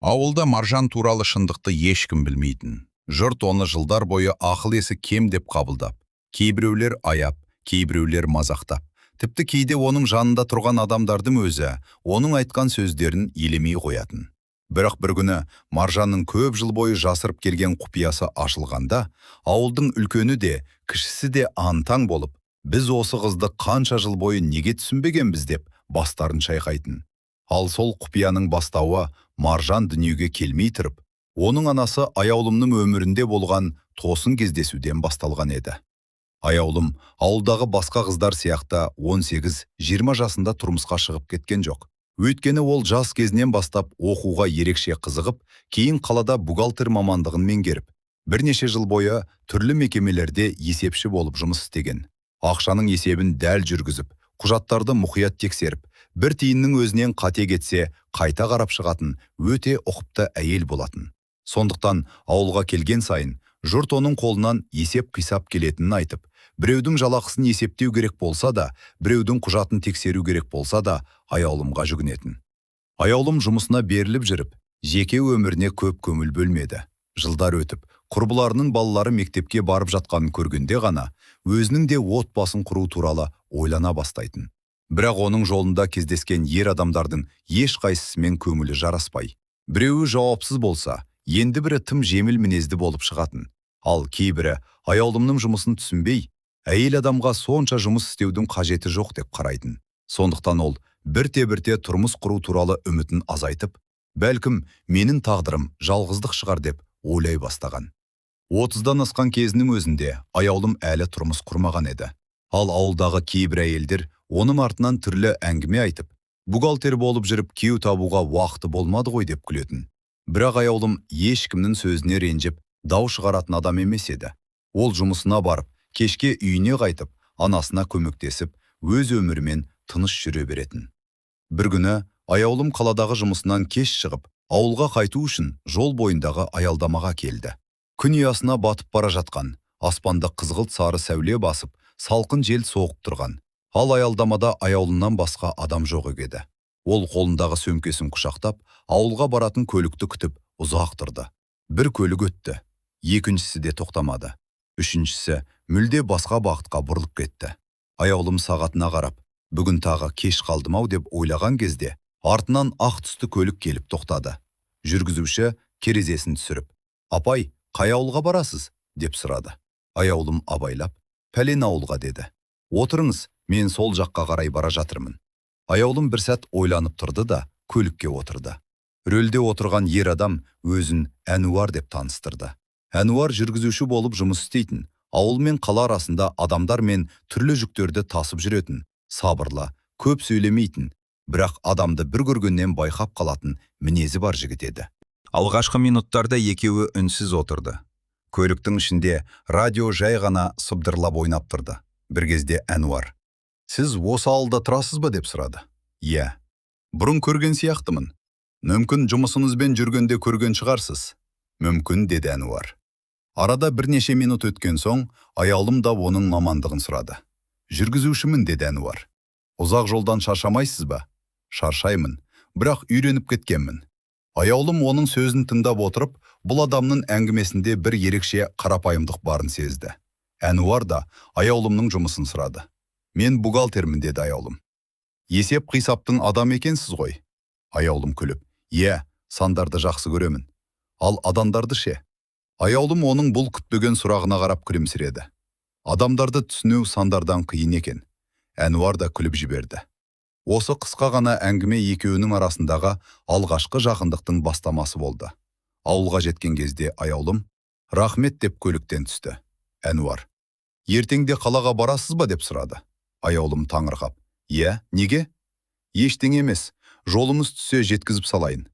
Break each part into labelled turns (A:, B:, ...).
A: Ауылда Маржан туралы шындықты ешкім білмейтін. Жұрт оны жылдар бойы ақыл-есі кем деп қабылдап, кейбіреулер аяп, кейбіреулер мазақтап. Тіпті кейде оның жанында тұрған адамдардың өзі оның айтқан сөздерін елемей қоятын. Бірақ бір күні Маржанның көп жыл бойы жасырып келген құпиясы ашылғанда, ауылдың үлкені де, кішісі де аң-таң болып, біз осы қызды қанша жыл бойы неге түсінбегенбіз деп бастарын шайқайтын. Ал сол құпияның бастауы Маржан дүниеге келмей тұрып, оның анасы Аяулымның өмірінде болған тосын кездесуден басталған еді. Аяулым ауылдағы басқа қыздар сияқты 18-20 жасында тұрмысқа шығып кеткен жоқ. Өйткені ол жас кезінен бастап оқуға ерекше қызығып, кейін қалада бухгалтер мамандығын меңгеріп, бірнеше жыл бойы түрлі мекемелерде есепші болып жұмыс істеген. Ақшаның есебін дәл жүргізіп, құжаттарды мұқият тексеріп, бір тиынның өзінен қате кетсе, қайта қарап шығатын өте ұқыпты әйел болатын. Сондықтан ауылға келген сайын жұрт оның қолынан есеп-қисап келетінін айтып, біреудің жалақысын есептеу керек болса да, біреудің құжатын тексеру керек болса да, Аяулымға жүгінетін. Аяулым жұмысына беріліп жүріп, жеке өміріне көп көңіл бөлмеді. Жылдар өтіп, құрбыларының балалары мектепке барып жатқанын көргенде ғана өзінің де отбасын құру туралы ойлана бастайтын. Бірақ оның жолында кездескен ер адамдардың ешқайсысымен көңілі жараспай, біреуі жауапсыз болса, енді бірі тым жеміл мінезді болып шығатын. Ал кейбірі Аяулымның жұмысын түсінбей, әйел адамға сонша жұмыс істеудің қажеті жоқ деп қарайтын. Сондықтан ол бірте-бірте тұрмыс құру туралы үмітін азайтып, бәлкім менің тағдырым жалғыздық шығар деп ойлай бастаған. 30-дан асқан кезінің өзінде Аяулым әлі тұрмыс құрмаған еді. Ал ауылдағы кейбір әйелдер оның артынан түрлі әңгіме айтып, бухгалтер болып жүріп күйеу табуға уақыты болмады ғой деп күлетін. Бірақ Аяулым ешкімнің сөзіне ренжіп, дау шығаратын адам емес еді. Ол жұмысына барып, кешке үйіне қайтып, анасына көмектесіп, өз өмірімен тыныш жүре беретін. Бір күні Аяулым қаладағы жұмысынан кеш шығып, ауылға қайту үшін жол бойындағы аялдамаға келді. Күн ұясына батып бара жатқан, аспанда қызғылт сары сәуле басып, салқын жел соғып тұрған. Ал аялдамада Аяулымнан басқа адам жоқ еді. Ол қолындағы сөмкесін құшақтап, ауылға баратын көлікті күтіп ұзақ тұрды. Бір көлік өтті, екіншісі де тоқтамады. Үшіншісі мүлде басқа бағытқа бұрылып кетті. Аяулым сағатына қарап, бүгін тағы кеш қалдым-ау деп ойлаған кезде, артынан ақ түсті көлік келіп тоқтады. Жүргізуші терезесін түсіріп, «Апай, қай ауылға барасыз?» деп сұрады. Аяулым абайлап, «Пәлен ауылға» деді. «Отырыңыз, мен сол жаққа қарай бара жатырмын». Аяулым бір сәт ойланып тұрды да, көлікке отырды. Рөлде отырған ер адам өзін Әнуар деп таныстырды. Әнуар жүргізуші болып жұмыс істейтін, ауыл мен қала арасында адамдар мен түрлі жүктерді тасып жүретін, сабырлы, көп сөйлемейтін, бірақ адамды бір көргеннен байқап қалатын мінезі бар жігіт еді. Алғашқы минуттарда екеуі үнсіз отырды. Көліктің ішінде радио жай ғана сыбдырлап ойнап тұрды. Бір кезде Әнуар: «Сіз осы ауылда тұрасыз ба?» деп сұрады. «Иә». «Бұрын көрген сияқтымын. Мүмкін жұмысыңызбен жүргенде көрген шығарсыз». «Мүмкін», деді Әнуар. Арада бірнеше минут өткен соң, Аяулым да оның мамандығын сұрады. «Жүргізушімін», деді Әнуар. «Ұзақ жолдан шаршамайсыз ба?» «Шаршаймын, бірақ үйреніп кеткенмін». Аяулым оның сөзін тыңдап отырып, бұл адамның әңгімесінде бір ерекше қарапайымдық барын сезді. Әнуар да Аяулымның жұмысын сұрады. «Мен бухгалтермін», деді Аяулым. «Есеп қисаптың адам екенсіз ғой». Аяулым күліп, «Иә, сандарды жақсы көремін». «Ал адамдарды ше?» Аяулым оның бұл күтпеген сұрағына қарап күлімсіреді. «Адамдарды түсіну сандардан қиын екен». Әнуар да күліп жіберді. Осы қысқа ғана әңгіме екеуінің арасындағы алғашқы жақындықтың бастамасы болды. Ауылға жеткен кезде Аяулым «Рахмет» деп көліктен түсті. Әнуар: «Ертеңде қалаға барасыз ба?» деп сұрады. Аяулым таңырқап, «Иә, неге?» «Ештеңе емес, жолымыз түссе жеткізіп салайын».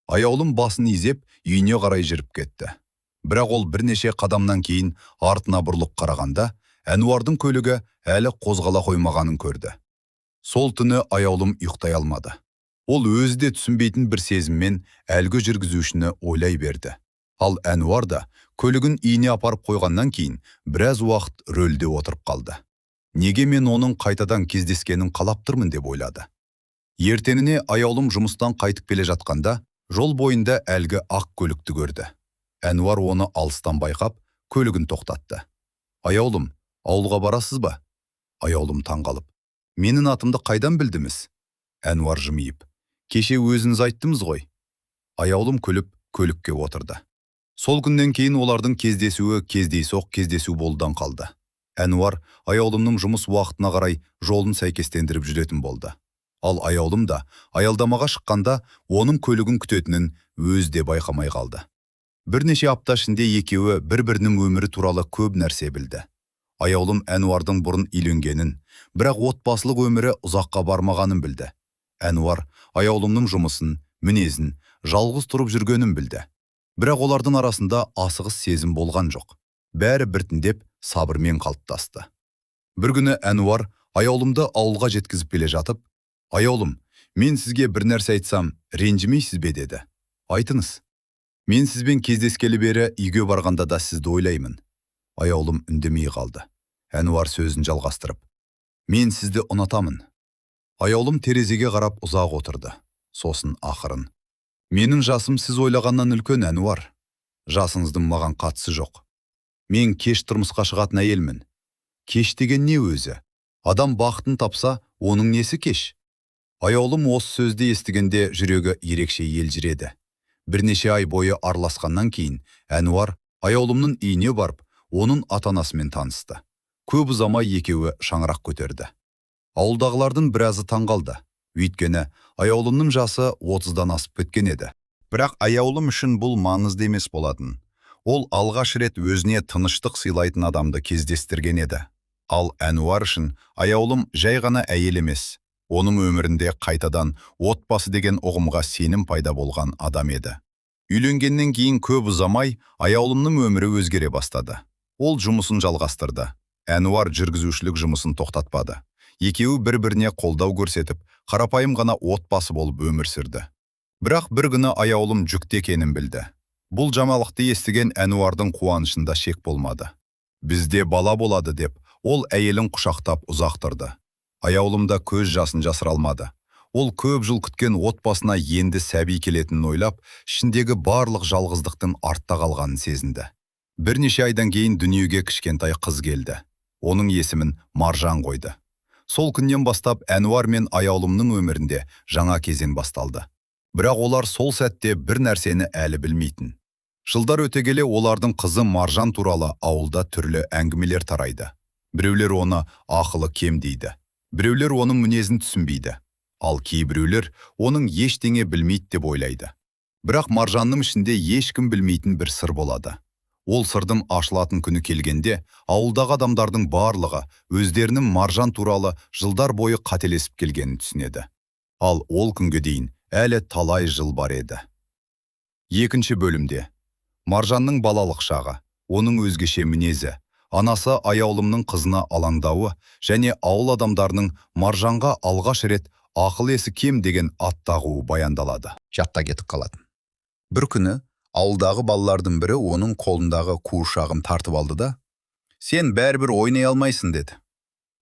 A: Аяулым басын изеп, үйіне қарай жүріп кетті. Бірақ ол бірнеше қадамнан кейін артына бұрылып қарағанда, Әнуардың көлігі әлі қозғала қоймағанын көрді. Сол түні Аяулым ұйықтай алмады. Ол өзі де түсінбейтін бір сезіммен әлгі жүргізушіні ойлай берді. Ал Әнуар да көлігін үйіне апарып қойғаннан кейін біраз уақыт рөлде отырып қалды. Неге мен оның қайтадан кездескенін қалап тұрмын деп ойлады. Ертеңіне Аяулым жұмыстан қайтып келе жатқанда, Жол бойында әлгі ақ көлікті көрді. Әнуар оны алыстан байқап, көлігін тоқтатты. «Аяулым, ауылға барасыз ба?» Аяулым таңғалып: «Менің атымды қайдан білдіңіз?» Әнуар жымиып: «Кеше өзіңіз айттыңыз ғой». Аяулым күліп, көлікке отырды. Сол күннен кейін олардың кездесуі кездейсоқ кездесу болудан қалды. Әнуар Аяулымның жұмыс уақытына қарай жолын сәйкестендіріп жүретін болды. Ал Аяулым да аялдамаға шыққанда оның көлігін күтетінін өзі де байқамай қалды. Бірнеше апта ішінде екеуі бір-бірінің өмірі туралы көп нәрсе білді. Аяулым Әнуардың бұрын үйленгенін, бірақ отбасылық өмірі ұзаққа бармағанын білді. Әнуар Аяулымның жұмысын, мінезін, жалғыз тұрып жүргенін білді. Бірақ олардың арасында асығыс сезім болған жоқ. Бәрі біртіндеп сабырмен қалыптасты. Бір күні Әнуар Аяулымды ауылға жеткізіп келе жатып: «Аяулым, мен сізге бір нәрсе айтсам, ренжімейсіз бе?» – деді. «Айтыңыз». «Мен сізбен кездескелі бері үйге барғанда да сізді ойлаймын». Аяулым үндемей қалды. Әнуар сөзін жалғастырып: «Мен сізді ұнатамын». Аяулым терезеге қарап ұзақ отырды. Сосын ақырын: «Менің жасым сіз ойлағаннан үлкен, Әнуар». «Жасыңыздың маған қатысы жоқ. Мен кеш тұрмысқа шығатын әйелмін». «Кеш деген не өзі? Адам бақытын тапса, оның несі кеш?» Аяулым осы сөзді естігенде жүрегі ерекше елжіреді. Бірнеше ай бойы араласқаннан кейін Әнуар Аяулымның үйіне барып, оның ата-анасымен танысты. Көп ұзамай екеуі шаңырақ көтерді. Ауылдағылардың біразы таңғалды. Өйткені Аяулымның жасы 30-дан асып кеткен еді.
B: Бірақ Аяулым үшін бұл маңызды емес болатын. Ол алғаш рет өзіне тыныштық сыйлайтын адамды кездестірген еді. Ал Әнуар үшін Аяулым жай ғана әйел емес, оның өмірінде қайтадан отбасы деген ұғымға сенім пайда болған адам еді. Үйленгеннен кейін көп ұзамай Аяулымның өмірі өзгере бастады. Ол жұмысын жалғастырды. Әнуар жүргізушілік жұмысын тоқтатпады. Екеуі бір-біріне қолдау көрсетіп, қарапайым ғана отбасы болып өмір сүрді. Бірақ бір күні Аяулым жүкті екенін білді. Бұл жаңалықты естіген Әнуардың қуанышында шек болмады. «Бізде бала болады», – деп, ол әйелін құшақтап ұзақ тұрды. Аяулым да көз жасын жасыра алмады. Ол көп жыл күткен отбасына енді сәби келетінін ойлап, ішіндегі барлық жалғыздықтың артта қалғанын сезінді. Бірнеше айдан кейін дүниеге кішкентай қыз келді. Оның есімін Маржан қойды. Сол күннен бастап Әнуар мен Аяулымның өмірінде жаңа кезең басталды. Бірақ олар сол сәтте бір нәрсені әлі білмейтін. Жылдар өте келе олардың қызы Маржан туралы ауылда түрлі әңгімелер тарайды. Біреулер оны ақылы кем дейді. Біреулер оның мінезін түсінбейді. Ал кейбіреулер оның ештеңе білмейді деп ойлайды. Бірақ Маржанның ішінде ешкім білмейтін бір сыр болады. Ол сырдың ашылатын күні келгенде, ауылдағы адамдардың барлығы өздерінің Маржан туралы жылдар бойы қателесіп келгенін түсінеді. Ал ол күнге дейін әлі талай жыл бар еді. Екінші бөлімде Маржанның балалық шағы, оның өзгеше мінезі, анасы Аяулымның қызына алаңдауы және ауыл адамдарының Маржанға алғаш рет ақыл есі кем деген ат тағуы баяндалады.
C: Жатта кетіп қалатын. Бір күні ауылдағы балалардың бірі оның қолындағы қуыршағын тартып алды да: «Сен бәрібір ойнай алмайсың», – деді.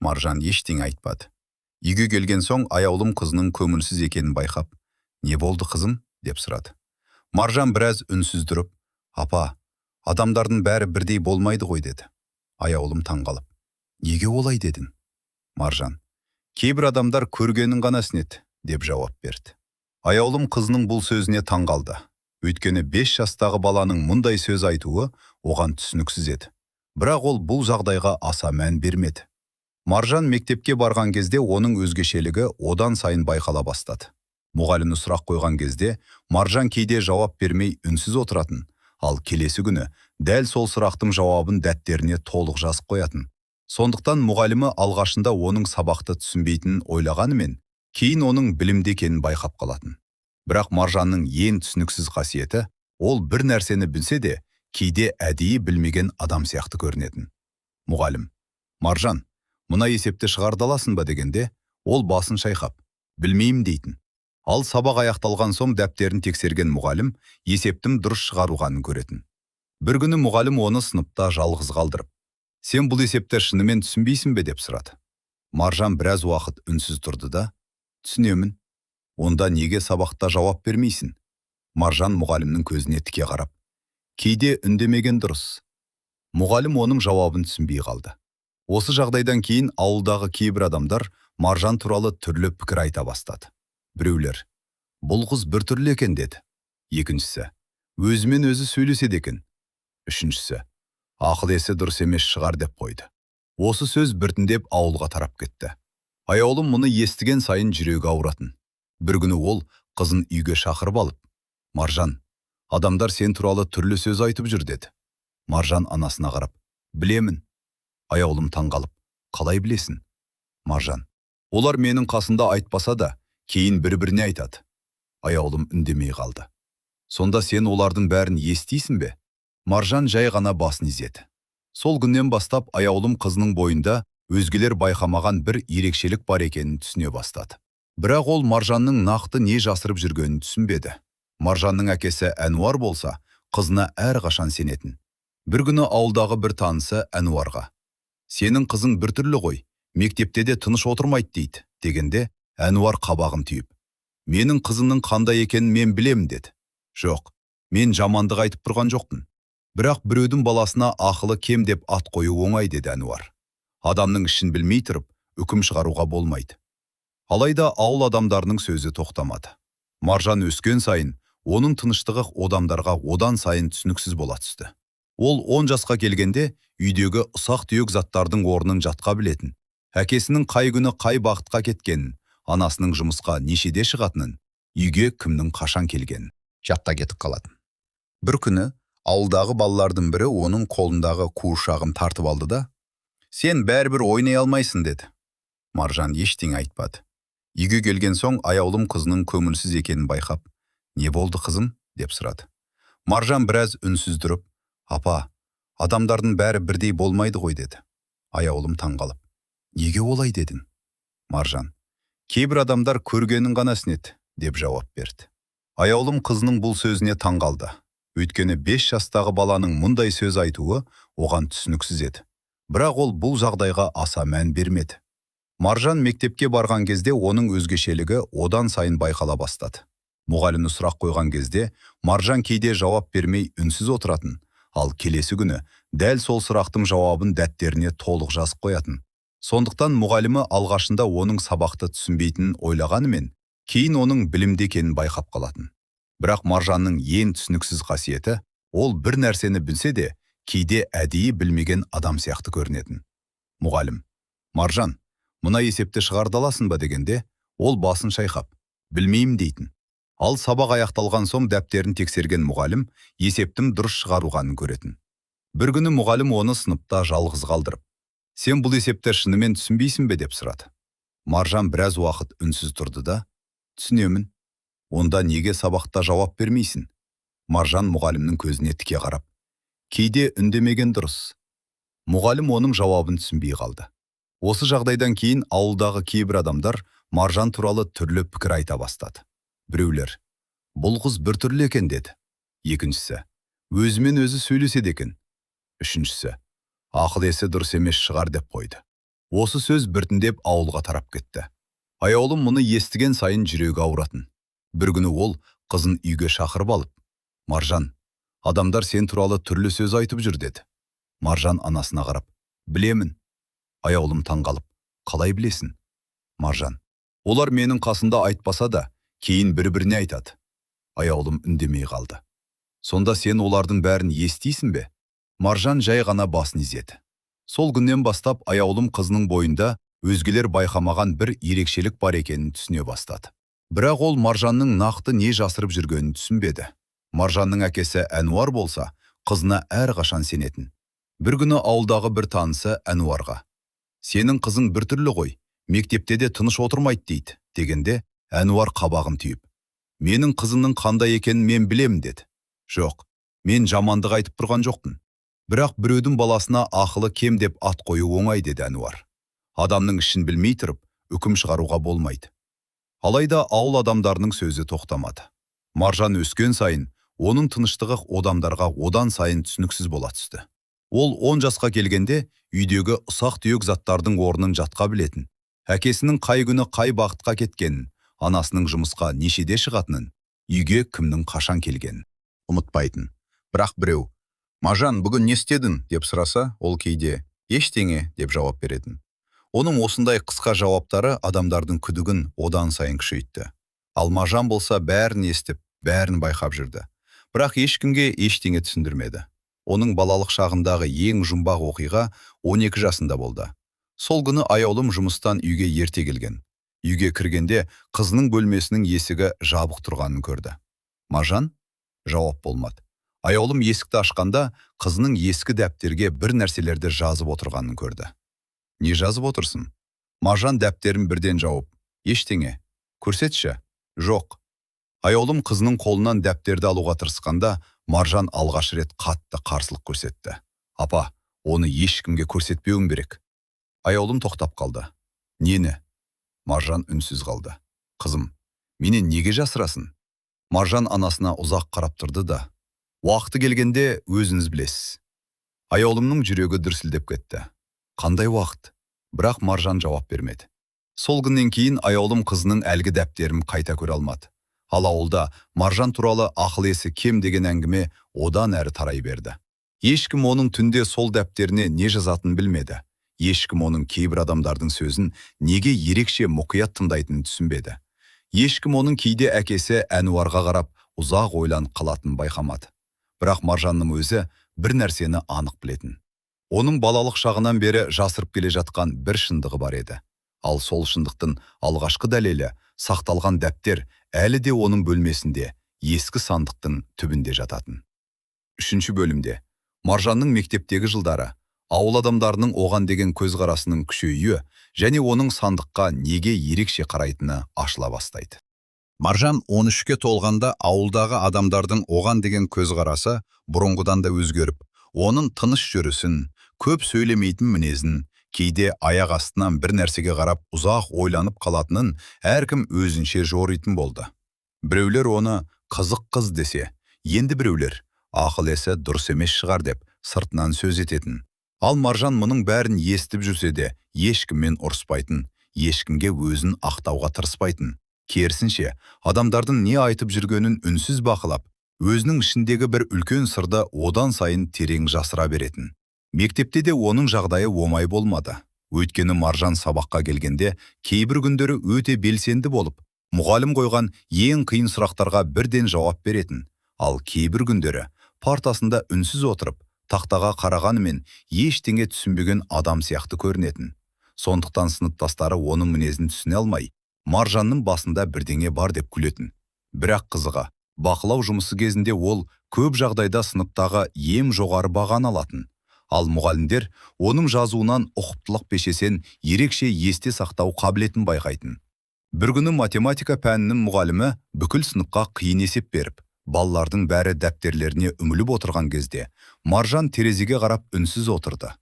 C: Маржан ештеңе айтпады. Үйге келген соң Аяулым қызының көңілсіз екенін байқап: «Не болды, қызым?» – деп сұрады. Маржан біраз үнсіз тұрып: «Апа, адамдардың бәрі бірдей болмайды ғой», – деді. Аяулым таңғалып: «Неге олай дедің?» Маржан: «Кейбір адамдар көргенін ғана сенеді», – деп жауап берді.
A: Аяулым қызының бұл сөзіне таңғалды. Өйткені 5 жастағы баланың мұндай сөз айтуы оған түсініксіз еді. Бірақ ол бұл жағдайға аса мән бермеді. Маржан мектепке барған кезде оның өзгешелігі одан сайын байқала бастады. Мұғалімі сұрақ қойған кезде Маржан кейде жауап бермей үнсіз отыратын, ал келесі күні дәл сол сұрақтың жауабын дәптеріне толық жазып қоятын. Сондықтан мұғалімі алғашында оның сабақты түсінбейтінін ойлағанымен, кейін оның білімді екенін байқап қалатын. Бірақ Маржанның ең түсініксіз қасиеті, ол бір нәрсені білсе де, кейде әдейі білмеген адам сияқты көрінетін. Мұғалім: «Маржан, мына есепті шығарда аласың ба?» – дегенде, ол басын шайқап, «Білмеймін» дейтін. Ал сабақ аяқталған соң дәптерін тексерген мұғалім есептің дұрыс шығарылғанын көретін. Бір күні мұғалім оны сыныпта жалғыз қалдырып: «Сен бұл есепті шынымен түсінбейсің бе?» – деп сұрады. Маржан біраз уақыт үнсіз тұрды да: «Түсінемін». «Онда неге сабақта жауап бермейсің?»
C: Маржан мұғалімнің көзіне тіке қарап, «Кейде үндемеген дұрыс». Мұғалім оның жауабын түсінбей қалды. Осы жағдайдан кейін ауылдағы кейбір адамдар Маржан туралы түрлі пікір айта бастады. Біреулер, «Бұл қыз біртүрлі екен» деді. Екіншісі, «Өзімен өзі сөйлеседі екен». Үшіншісі, «Ақыл есі дұрыс емес шығар» деп қойды. Осы сөз біртіндеп ауылға тарап кетті. Аяулым мұны естіген сайын жүрегі ауыратын. Бір күні ол қызын үйге шақырып алып, «Маржан, адамдар сен туралы түрлі сөз айтып жүр» деді. Маржан анасына қарап, «Білемін». Аяулым таңғалып, «Қалай білесің?» Маржан, «Олар менің қасында айтпаса да, кейін бір-біріне айтады». Аяулым үндемей қалды. «Сонда сен олардың бәрін естисің бе?» Маржан жай ғана басын изеді. Сол күннен бастап Аяулым қызының бойында өзгелер байқамаған бір ерекшелік бар екенін түсіне бастады. Бірақ ол Маржанның нақты не жасырып жүргенін түсінбеді. Маржанның әкесі Әнуар болса, қызына әрқашан сенетін. Бір күні ауылдағы бір танысы Әнуарға, «Сенің қызың біртүрлі ғой, мектепте де тыныш отырмайды дейді» дегенде, Әнуар қабағын түйіп, «Менің қызымның қандай екенін мен білемін» деді. «Жоқ, мен жамандық айтып тұрған жоқпын. Бірақ біреудің баласына ақылы кем деп ат қою оңай» деді Әнуар. Адамның ішін білмей тұрып, үкім шығаруға болмайды. Алайда ауыл адамдарының сөзі тоқтамады. Маржан өскен сайын, оның тыныштығы адамдарға одан сайын түсініксіз бола түсті. Ол 10 жасқа келгенде үйдегі ұсақ-түйек заттардың орнын жатқа білетін. Әкесінің қай күні қай бағытқа кеткенін, анасының жұмысқа нешеде шығатынын, үйге кімнің қашан келгенін
B: Жатта кетіп қалатын. Бір күні ауылдағы балалардың бірі оның қолындағы қуыршағын тартып алды да, «Сен бәрібір ойнай алмайсың» деді. Маржан ештеңе айтпады. Үйге келген соң Аяулым қызының көңілсіз екенін байқап, «Не болды, қызым?» деп сұрады. Маржан біраз үнсіз тұрып, «Апа, адамдардың бәрі бірдей болмайды ғой» деді. Аяулым таңғалып, «Неге олай дедің?» Маржан, «Кейбір адамдар көргенін ғана сенеді» деп жауап берді.
C: Аяулым қызының бұл сөзіне таңғалды. Өйткені 5 жастағы баланың мұндай сөз айтуы оған түсініксіз еді. Бірақ ол бұл жағдайға аса мән бермеді. Маржан мектепке барған кезде оның өзгешелігі одан сайын байқала бастады. Мұғалімі сұрақ қойған кезде Маржан кейде жауап бермей үнсіз отыратын, ал келесі күні дәл сол сұрақтың жауабын дәптеріне толық жазып қоятын. Сондықтан мұғалімі алғашында оның сабақты түсінбейтінін ойлағанымен, кейін оның білімді екенін байқап қалатын. Бірақ Маржанның ең түсініксіз қасиеті, ол бір нәрсені білсе де, кейде әдейі білмеген адам сияқты көрінетін. Мұғалім, «Маржан, мына есепті шығарда аласың ба?» дегенде, ол басын шайқап, «Білмеймін» дейтін. Ал сабақ аяқталған соң дәптерін тексерген мұғалім есептің дұрыс шығарылғанын көретін. Бір күні мұғалім оны сыныпта жалғыз қалдырып, «Сен бұл есепті шынымен түсінбейсің бе?» деп сұрады. Маржан біраз уақыт үнсіз тұрды да, «Түсінемін». «Онда неге сабақта жауап бермейсің?» Маржан мұғалімнің көзіне тіке қарап, «Кейде үндемеген дұрыс». Мұғалім оның жауабын түсінбей қалды. Осы жағдайдан кейін ауылдағы кейбір адамдар Маржан туралы түрлі пікір айта бастады. Біреулер, «Бұл қыз біртүрлі екен» деді. Екіншісі, «Өзімен өзі сөйлеседі екен». Үшіншісі, «Ақыл есі дұрыс емес шығар» деп қойды. Осы сөз біртіндеп ауылға тарап кетті. Аяулым мұны естіген сайын жүрегі ауыратын. Бір күні ол қызын үйге шақырып алып, «Маржан, адамдар сен туралы түрлі сөз айтып жүр» деді. Маржан анасына қарап, «Білемін». Аяулым таңғалып, «Қалай білесің?» Маржан, «Олар менің қасында айтпаса да, кейін бір-біріне айтады». Аяулым үндемей қалды. «Сонда сен олардың бәрін естисің бе?» Маржан жай ғана басын изеді. Сол күннен бастап Аяулым қызының бойында өзгелер байқамаған бір ерекшелік бар екенін түсіне бастады. Бірақ ол Маржанның нақты не жасырып жүргенін түсінбеді. Маржанның әкесі Әнуар болса, қызына әрқашан сенетін. Бір күні ауылдағы бір танысы Әнуарға, «Сенің қызың біртүрлі ғой, мектепте де тыныш отырмайды дейді» дегенде, Әнуар қабағын түйіп, «Менің қызымның қандай екенін мен білемін» деді. «Жоқ, мен жамандық айтып тұрған жоқпын. Бірақ біреудің баласына ақылы кем деп ат қою оңай» деді Әнуар. Адамның ішін білмей тұрып, үкім шығаруға болмайды. Алайда ауыл адамдарының сөзі тоқтамады. Маржан өскен сайын, оның тыныштығы адамдарға одан сайын түсініксіз бола түсті. Ол 10 жасқа келгенде үйдегі ұсақ-түйек заттардың орнын жатқа білетін. Әкесінің қай күні қай бағытқа кеткенін, анасының жұмысқа нешеде шығатынын, Үйге кімнің қашан келгенін ұмытпайтын. Бірақ біреу: «Маржан, бүгін не істедің?» – деп сұраса, ол кейде «Ештеңе» деп жауап беретін. Оның осындай қысқа жауаптары адамдардың күдігін одан сайын күшейтті. Ал Маржан болса, бәрін естіп, бәрін байқап жүрді. Бірақ ешкімге ештеңе түсіндірмеді. Оның балалық шағындағы ең жұмбақ оқиға 12 жасында болды. Сол күні Аяулым жұмыстан үйге ерте келген. Үйге кіргенде қызының бөлмесінің есігі жабық тұрғанын көрді. «Маржан?» Жауап болмады. Аяулым есікті ашқанда, қызының ескі дәптерге бір нәрселерді жазып отырғанын көрді. «Не жазып отырсың?» Маржан дәптерін бірден жауып: «Ештеңе». «Көрсетші». «Жоқ». Аяулым қызының қолынан дәптерді алуға тырысқанда, Маржан алғаш рет қатты қарсылық көрсетті. «Апа, оны ешкімге көрсетпеуім керек». Аяулым тоқтап қалды. «Нені?» Маржан үнсіз қалды. «Қызым, менен неге жасырасың?» Маржан анасына ұзақ қарап тұрды да: «Уақыты келгенде өзіңіз білесіз». Аяулымның жүрегі дүрсілдеп кетті. «Қандай уақыт?» Бірақ Маржан жауап бермеді. Сол күннен кейін Аяулым қызының әлгі дәптерін қайта көре алмады. Ал ауылда Маржан туралы ақыл есі кем деген әңгіме одан әрі тарай берді. Ешкім оның түнде сол дәптеріне не жазатынын білмеді. Ешкім оның кейбір адамдардың сөзін неге ерекше мұқият тыңдайтынын түсінбеді. Ешкім оның кейде әкесі Әнуарға қарап ұзақ ойланып қалатынын байқамады. Бірақ Маржанның өзі бір нәрсені анық білетін. Оның балалық шағынан бері жасырып келе жатқан бір шындығы бар еді. Ал сол шындықтың алғашқы дәлелі сақталған дәптер әлі де оның бөлмесінде, ескі сандықтың түбінде жататын. Үшінші бөлімде Маржанның мектептегі жылдары, ауыл адамдарының оған деген көзқарасының күшеюі және оның сандыққа неге ерекше қарайтыны ашыла бастайды.
B: Маржан 13-ке толғанда ауылдағы адамдардың оған деген көзқарасы бұрынғыдан да өзгеріп, оның тыныш жүрісін, көп сөйлемейтін мінезін, кейде аяқ астынан бір нәрсеге қарап ұзақ ойланып қалатынын әркім өзінше жоритын болды. Біреулер оны қызық қыз десе, енді біреулер ақыл есі дұрыс емес шығар деп сыртынан сөз ететін. Ал Маржан мұның бәрін естіп жүрсе де, ешкіммен ұрыспайтын, ешкімге өзін ақтауға тырыспайтын. Керісінше, адамдардың не айтып жүргенін үнсіз бақылап, өзінің ішіндегі бір үлкен сырды одан сайын терең жасыра беретін. Мектепте де оның жағдайы оңай болмады. Өйткені Маржан сабаққа келгенде кейбір күндері өте белсенді болып, мұғалім қойған ең қиын сұрақтарға бірден жауап беретін. Ал кейбір күндері партасында үнсіз отырып, тақтаға қарағанымен ештеңе түсінбеген адам сияқты көрінетін. Сондықтан сыныптастары оның мінезін түсіне алмай, Маржанның басында бірдеңе бар деп күлетін. Бірақ қызығы, бақылау жұмысы кезінде ол көп жағдайда сыныптағы ең жоғары бағаны алатын. Ал мұғалімдер оның жазуынан ұқыптылық пешесен ерекше есте сақтау қабілетін байқайтын. Бір күні математика пәнінің мұғалімі бүкіл сыныпқа қиын есеп беріп, балалардың бәрі дәптерлеріне үңіліп отырған кезде Маржан терезеге қарап үнсіз отырды.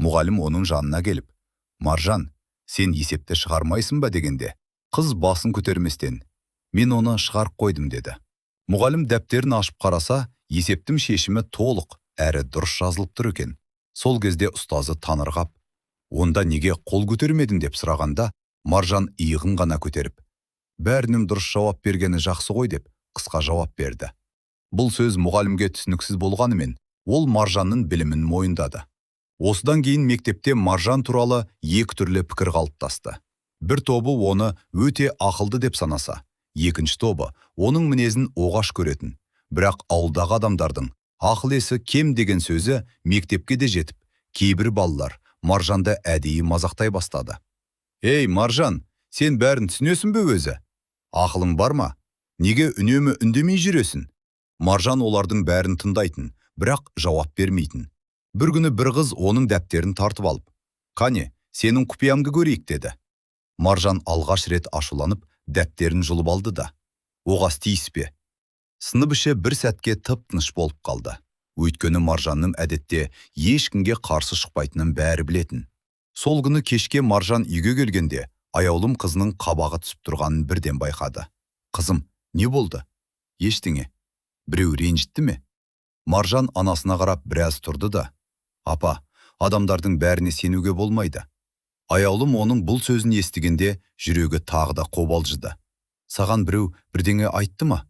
B: Мұғалім оның жанына келіп: «Маржан, сен есепті шығармайсың ба?» – дегенде, қыз басын көтерместен: «Мен оны шығарып қойдым», – деді. Мұғалім дәптерін ашып қараса, есептің шешімі толық әрі дұрыс жазылып тұр екен. Сол кезде ұстазы таңырқап: «Онда неге қол көтермедің?» – деп сұрағанда, Маржан иығын ғана көтеріп: «Бәрінің дұрыс жауап бергені жақсы ғой», – деп қысқа жауап берді. Бұл сөз мұғалімге түсініксіз болғанымен, ол Маржанның білімін мойындады. Осыдан кейін мектепте Маржан туралы екі түрлі пікір қалыптасты. Бір тобы оны өте ақылды деп санаса, екінші тобы оның мінезін оғаш көретін. Бірақ ауылдағы адамдардың ақыл есі кем деген сөзі мектепке де жетіп, кейбір балалар Маржанды әдейі мазақтай бастады. «Ей, Маржан, сен бәрін түсінесің бе өзі? Ақылың бар ма? Неге үнемі үндемей жүресің?» Маржан олардың бәрін тыңдайтын, бірақ жауап бермейтін. Бір күні бір қыз оның дәптерін тартып алып: «Қане, сенің құпияңды көрейік», – деді. Маржан алғаш рет ашуланып, дәптерін жұлып алды да: «Оғас тиіспе». Сынып іші бір сәтке тып-тыныш болып қалды. Өйткені Маржанның әдетте ешкімге қарсы шықпайтынын бәрі білетін. Сол күні кешке Маржан үйге келгенде, Аяулым қызының қабағы түсіп тұрғанын бірден байқады. «Қызым, не болды?» «Ештеңе». «Біреу ренжітті ме?» Маржан анасына қарап біраз тұрды да: «Апа, адамдардың бәріне сенуге болмайды». Аяулым оның бұл сөзін естігенде жүрегі тағы да қобалжыды. «Саған біреу бірдеңе айтты ма?»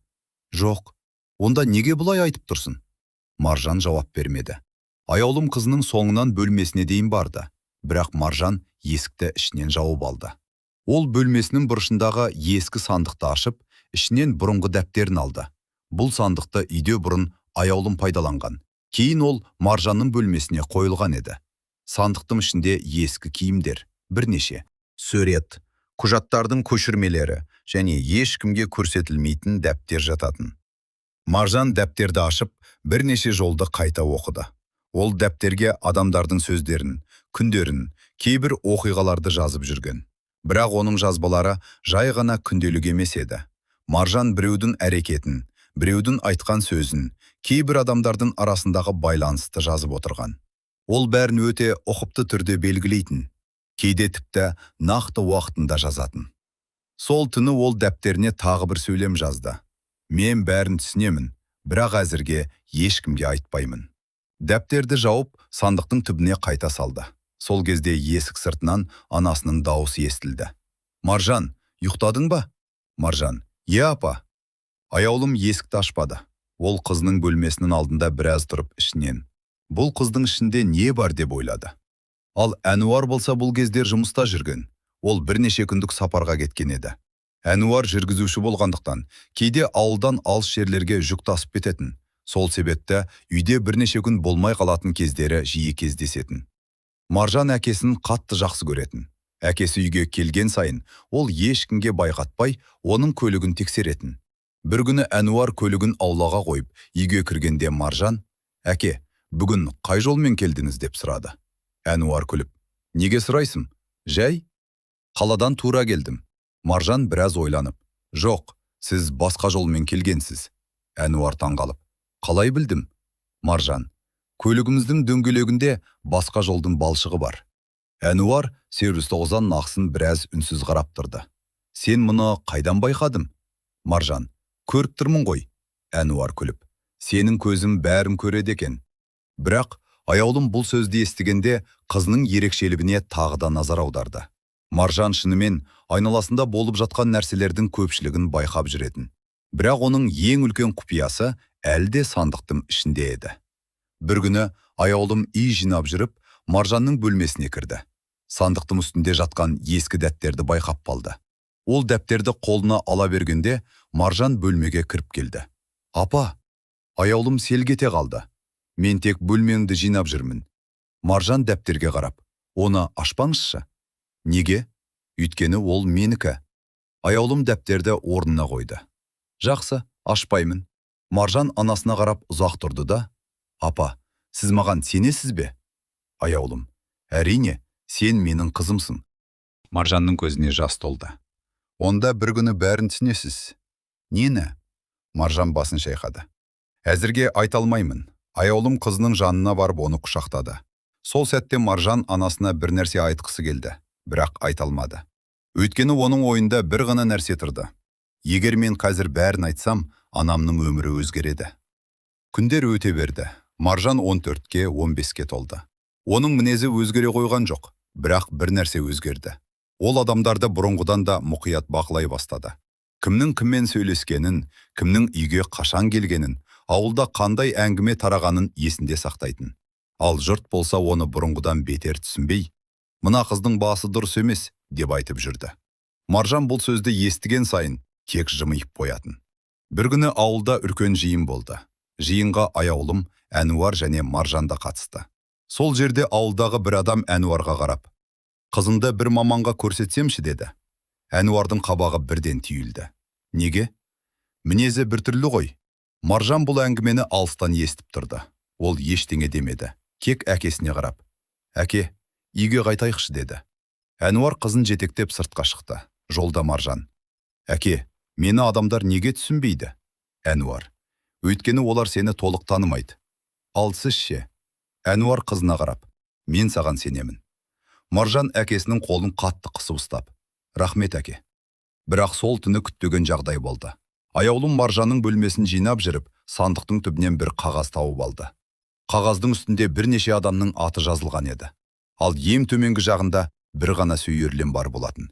C: Жоқ. Онда неге бұлай айтып тұрсың? Маржан жауап бермеді. Аяулым қызының соңынан бөлмесіне дейін барды. Бірақ Маржан есікті ішінен жауып алды. Ол бөлмесінің бұрышындағы ескі сандықты ашып, ішінен бұрынғы дәптерін алды. Бұл сандықты үйде бұрын Аяулым пайдаланған. Кейін ол Маржанның бөлмесіне қойылған еді. Сандықтың ішінде ескі киімдер, бірнеше
B: Сурет, құжаттардың көшірмелері және ешкімге көрсетілмейтін дәптер жататын. Маржан дәптерді ашып, бірнеше жолды қайта оқыды. Ол дәптерге адамдардың сөздерін, күндерін, кейбір оқиғаларды жазып жүрген. Бірақ оның жазбалары жай ғана күнделік емес еді. Маржан біреудің әрекетін, біреудің айтқан сөзін, кейбір адамдардың арасындағы байланысты жазып отырған. Ол бәрін өте ұқыпты түрде белгілейтін, кейде тіпті нақты уақытында жазатын. Сол түні ол дәптеріне тағы бір сөйлем жазды. Мен бәрін түсінемін, бірақ әзірге ешкімге айтпаймын. Дәптерді жауып, сандықтың түбіне қайта салды. Сол кезде есік сыртынан анасының дауысы естілді. Маржан, ұйықтадың ба? Маржан, иә, апа. Аяулым есікті ашпады. Ол қызының бөлмесінің алдында біраз тұрып ішінен: Бұл қыздың ішінде не бар деп ойлады. Ал Әнуар болса, бұл кездер жұмыста жүрген. Ол бірнеше күндік сапарға кеткен еді. Әнуар жүргізуші болғандықтан, кейде ауылдан алыс жерлерге жүк тасып кететін. Сол себепті үйде бірнеше күн болмай қалатын кездері жиі кездесетін. Маржан әкесін қатты жақсы көретін. Әкесі үйге келген сайын ол ешкімге байқатпай оның көлігін тексеретін. Бір күні Әнуар көлігін аулаға қойып, үйге кіргенде Маржан: «Әке, бүгін қай жолмен келдіңіз?» деп сұрады. Әнуар күліп: «Неге сұрайсың?» «Жай, қаладан тура келдім». Маржан біраз ойланып: «Жоқ, сіз басқа жолмен келгенсіз». Әнуар таңғалып: «Қалай білдім?» Маржан: «Көлігіміздің дөңгелегінде басқа жолдың балшығы бар». Әнуар сервис тоғызан нақсын біраз үнсіз қарап тұрды. «Сен мұны қайдан байқадың?» Маржан: «Көріп тұрмын ғой». Әнуар күліп: «Сенің көзің бәрін көреді екен». Бірақ Аяулым бұл сөзді естігенде қызының ерекшелігіне тағы да назар аударды. Маржан шынымен айналасында болып жатқан нәрселердің көпшілігін байқап жүретін. Бірақ оның ең үлкен құпиясы әлі де сандықтың ішінде еді. Бір күні Аяулым үй жинап жүріп, Маржанның бөлмесіне кірді. Сандықтың үстінде жатқан ескі дәптерді байқап қалды. Ол дәптерді қолына ала бергенде Маржан бөлмеге кіріп келді. «Апа!» Аяулым селк ете қалды. «Мен тек бөлмеңді жинап жүрмін». Маржан дәптерге қарап: «Оны ашпаңызшы». «Неге?» «Өйткені ол менікі». Аяулым дәптерді орнына қойды. «Жақсы, ашпаймын». Маржан анасына қарап ұзақ тұрды да: «Апа, сіз маған сенесіз бе?» Аяулым: «Әрине, сен менің қызымсың».
C: Маржанның көзіне жас толды. «Онда бір күні бәрін түсінесіз». «Нені?» Маржан басын шайқады. «Әзірге айта алмаймын». Аяулым қызының жанына барып, оны құшақтады. Сол сәтте Маржан анасына бір нәрсе айтқысы келді, бірақ айта алмады. Өйткені оның ойында бір ғана нәрсе тұрды: егер мен қазір бәрін айтсам, анамның өмірі өзгереді. Күндер өте берді. Маржан 14-ке, 15-ке толды. Оның мінезі өзгере қойған жоқ, бірақ бір нәрсе өзгерді. Ол адамдарды бұрынғыдан да мұқият бақылай бастады. Кімнің кіммен сөйлескенін, кімнің үйге қашан келгенін, ауылда қандай әңгіме тарағанын есінде сақтайтын. Ал жұрт болса, оны бұрынғыдан бетер түсінбей, «Мына қыздың басы дұрыс емес» деп айтып жүрді. Маржан бұл сөзді естіген сайын тек жымиып қоятын. Бір күні ауылда үлкен жиын болды. Жиынға Аяулым, Әнуар және Маржан да қатысты. Сол жерде ауылдағы бір адам Әнуарға қарап: «Қызыңды бір маманға көрсетсемші», – деді. Әнуардың қабағы бірден түйілді. «Неге?» «Мінезі біртүрлі ғой». Маржан бұл әңгімені алыстан естіп тұрды. Ол ештеңе демеді. Тек әкесіне қарап: «Әке, үйге қайтайықшы», – деді. Әнуар қызын жетектеп сыртқа шықты. Жолда Маржан: «Әке, мені адамдар неге түсінбейді?» Әнуар: «Өйткені олар сені толық танымайды». «Ал сіз ше?» Әнуар қызына қарап: «Мен саған сенемін». Маржан әкесінің қолын қатты қысып ұстап: «Рахмет, әке». Бірақ сол түні күтпеген жағдай болды. Аяулым Маржанның бөлмесін жинап жүріп, сандықтың түбінен бір қағаз тауып алды. Қағаздың үстінде бірнеше адамның аты жазылған еді. Ал ең төменгі жағында бір ғана сөйлем бар болатын: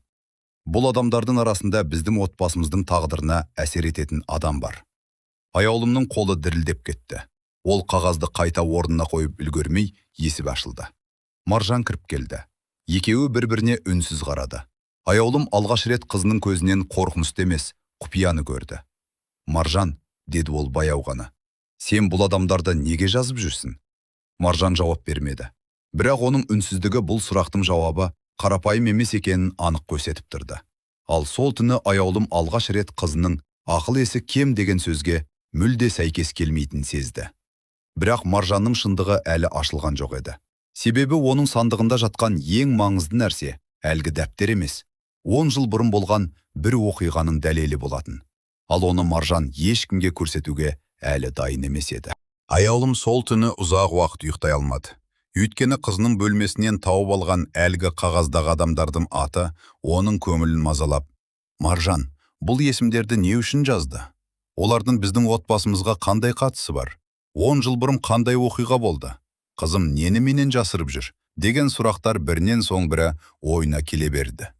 C: «Бұл адамдардың арасында біздің отбасымыздың тағдырына әсер ететін адам бар». Аяулымның қолы дірілдеп кетті. Ол қағазды қайта орнына қойып үлгермей, есік ашылды. Маржан кіріп келді. Екеуі бір-біріне үнсіз қарады. Аяулым алғаш рет қызының көзінен қорқынышты емес, құпияны көрді. «Маржан», деді ол баяу ғана, «сен бұл адамдарды неге жазып жүрсің?» Маржан жауап бермеді. Бірақ оның үнсіздігі бұл сұрақтың жауабы қарапайым емес екенін анық көрсетіп тұрды. Ал сол түні Аяулым алғаш рет қызының ақыл-есі кем деген сөзге мүлде сәйкес келмейтінін сезді. Бірақ Маржанның шындығы әлі ашылған жоқ еді. Себебі оның сандығында жатқан ең маңызды нәрсе әлгі дәптер емес, 10 жыл бұрын болған бір оқиғаның дәлелі болатын. Ал оны Маржан ешкімге көрсетуге әлі дайын емес еді.
B: Аяулым сол түні ұзақ уақыт ұйықтай алмады. Өйткені қызының бөлмесінен тауып алған әлгі қағаздағы адамдардың аты оның көңілін мазалап, «Маржан, бұл есімдерді не үшін жазды? Олардың біздің отбасымызға қандай қатысы бар? 10 жыл бұрын қандай оқиға болды? Қызым нені менен жасырып жүр?» деген сұрақтар бірінен соң бірі ойына келе берді.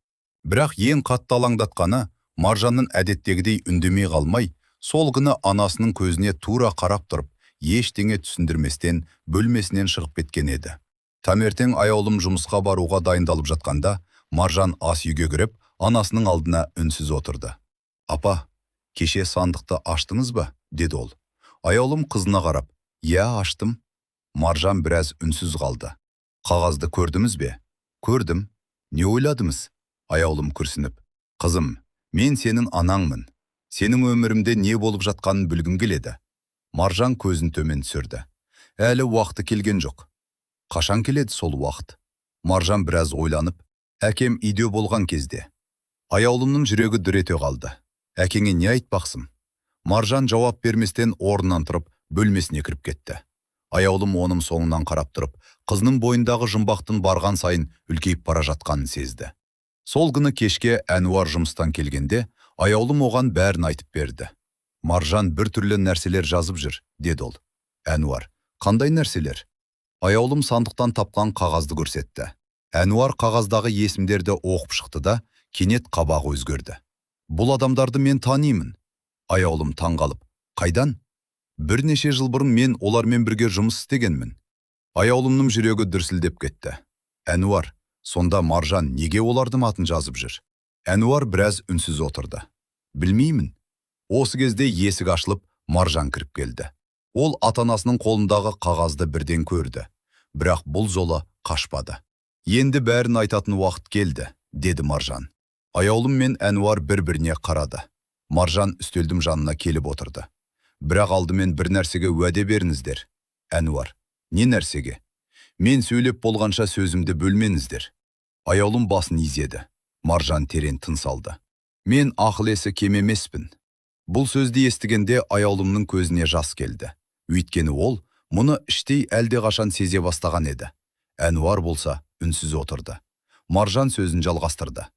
B: Бірақ ең қатты алаңдатқаны Маржанның әдеттегідей үндемей қалмай, сол күні анасының көзіне тура қарап тұрып, ештеңе түсіндірместен бөлмесінен шығып кеткен еді. Таңертең Аяулым жұмысқа баруға дайындалып жатқанда, Маржан ас үйге кіріп, анасының алдына үнсіз отырды. «Апа, кеше сандықты аштыңыз ба?» деді ол. Аяулым қызына қарап, «Иә, аштым». Маржан біраз үнсіз қалды. «Қағазды көрдіңіз бе?» «Көрдім». «Не ойладыңыз?» Аяулым күрсініп. «Қызым, мен сенің анаңмын. Сенің өмірімде не болып жатқанын білгім келеді». Маржан көзін төмен түсірді. «Әлі уақыты келген жоқ». «Қашан келеді сол уақыт?» Маржан біраз ойланып, «Әкем үйде болған кезде». Аяулымның жүрегі дүр ете қалды. «Әкеңе не айтпақсың?» Маржан жауап берместен орнынан тұрып, бөлмесіне кіріп кетті. Аяулым оның соңынан қарап тұрып, қызының бойындағы жұмбақтың барған сайын үлкейіп бара жатқанын сезді. Сол күні кешке Әнуар жұмыстан келгенде, Аяулым оған бәрін айтып берді. «Маржан бір түрлі нәрселер жазып жүр», деді ол. Әнуар, «Қандай нәрселер?» Аяулым сандықтан тапқан қағазды көрсетті. Әнуар қағаздағы есімдерді оқып шықты да, кенет қабағы өзгерді. «Бұл адамдарды мен танимын». Аяулым таңғалып, «Қайдан?» «Бірнеше жыл бұрын мен олармен бірге жұмыс істегенмін». Аяулымның жүрегі дүрсілдеп кетті. «Әнуар, сонда Маржан неге олардың атын жазып жүр?» Әнуар біраз үнсіз отырды. «Білмеймін». Осы кезде есік ашылып, Маржан кіріп келді. Ол ата-анасының қолындағы қағазды бірден көрді. Бірақ бұл жолы қашпады. «Енді бәрін айтатын уақыт келді», деді Маржан. Аяулым мен Әнуар бір-біріне қарады. Маржан үстелдің жанына келіп отырды. «Бірақ алдымен бір нәрсеге уәде беріңіздер». Әнуар, «Не нәрсеге?» «Мен сөйлеп болғанша сөзімді бөлмеңіздер». Аяулым басын изеді. Маржан терең тыныс алды. «Мен ақыл-есі кем емеспін». Бұл сөзді естігенде Аяулымның көзіне жас келді. Өйткені ол мұны іштей әлдеқашан сезе бастаған еді. Әнуар болса үнсіз отырды. Маржан сөзін жалғастырды.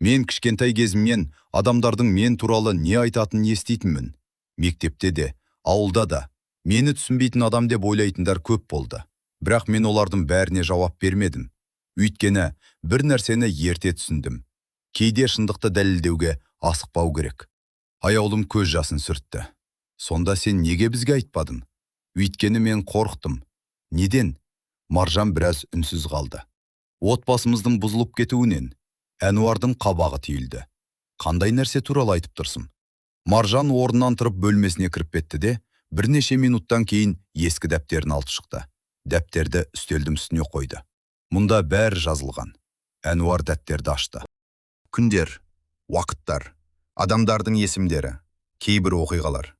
B: «Мен кішкентай кезімнен адамдардың мен туралы не айтатынын еститінмін. Мектепте де, ауылда да мені түсінбейтін адам деп ойлайтындар көп болды. Бірақ мен олардың бәріне жауап бермедім. Өйткені бір нәрсені ерте түсіндім. Кейде шындықты дәлелдеуге асықпау керек». Аяулым көз жасын сүртті. «Сонда сен неге бізге айтпадың?» «Өйткені мен қорықтым». «Неден?» Маржан біраз үнсіз қалды. «Отбасымыздың бұзылып кетуінен». Әнуардың қабағы түйілді. «Қандай нәрсе туралы айтып тұрсың?» Маржан орнынан тұрып бөлмесіне кіріп кетті де, бірнеше минуттан кейін ескі дәптерін алып шықты. Дәптерді үстелдің үстіне қойды. «Мұнда бәрі жазылған». Әнуар дәптерді ашты.
D: Күндер, уақыттар, адамдардың есімдері, кейбір оқиғалар.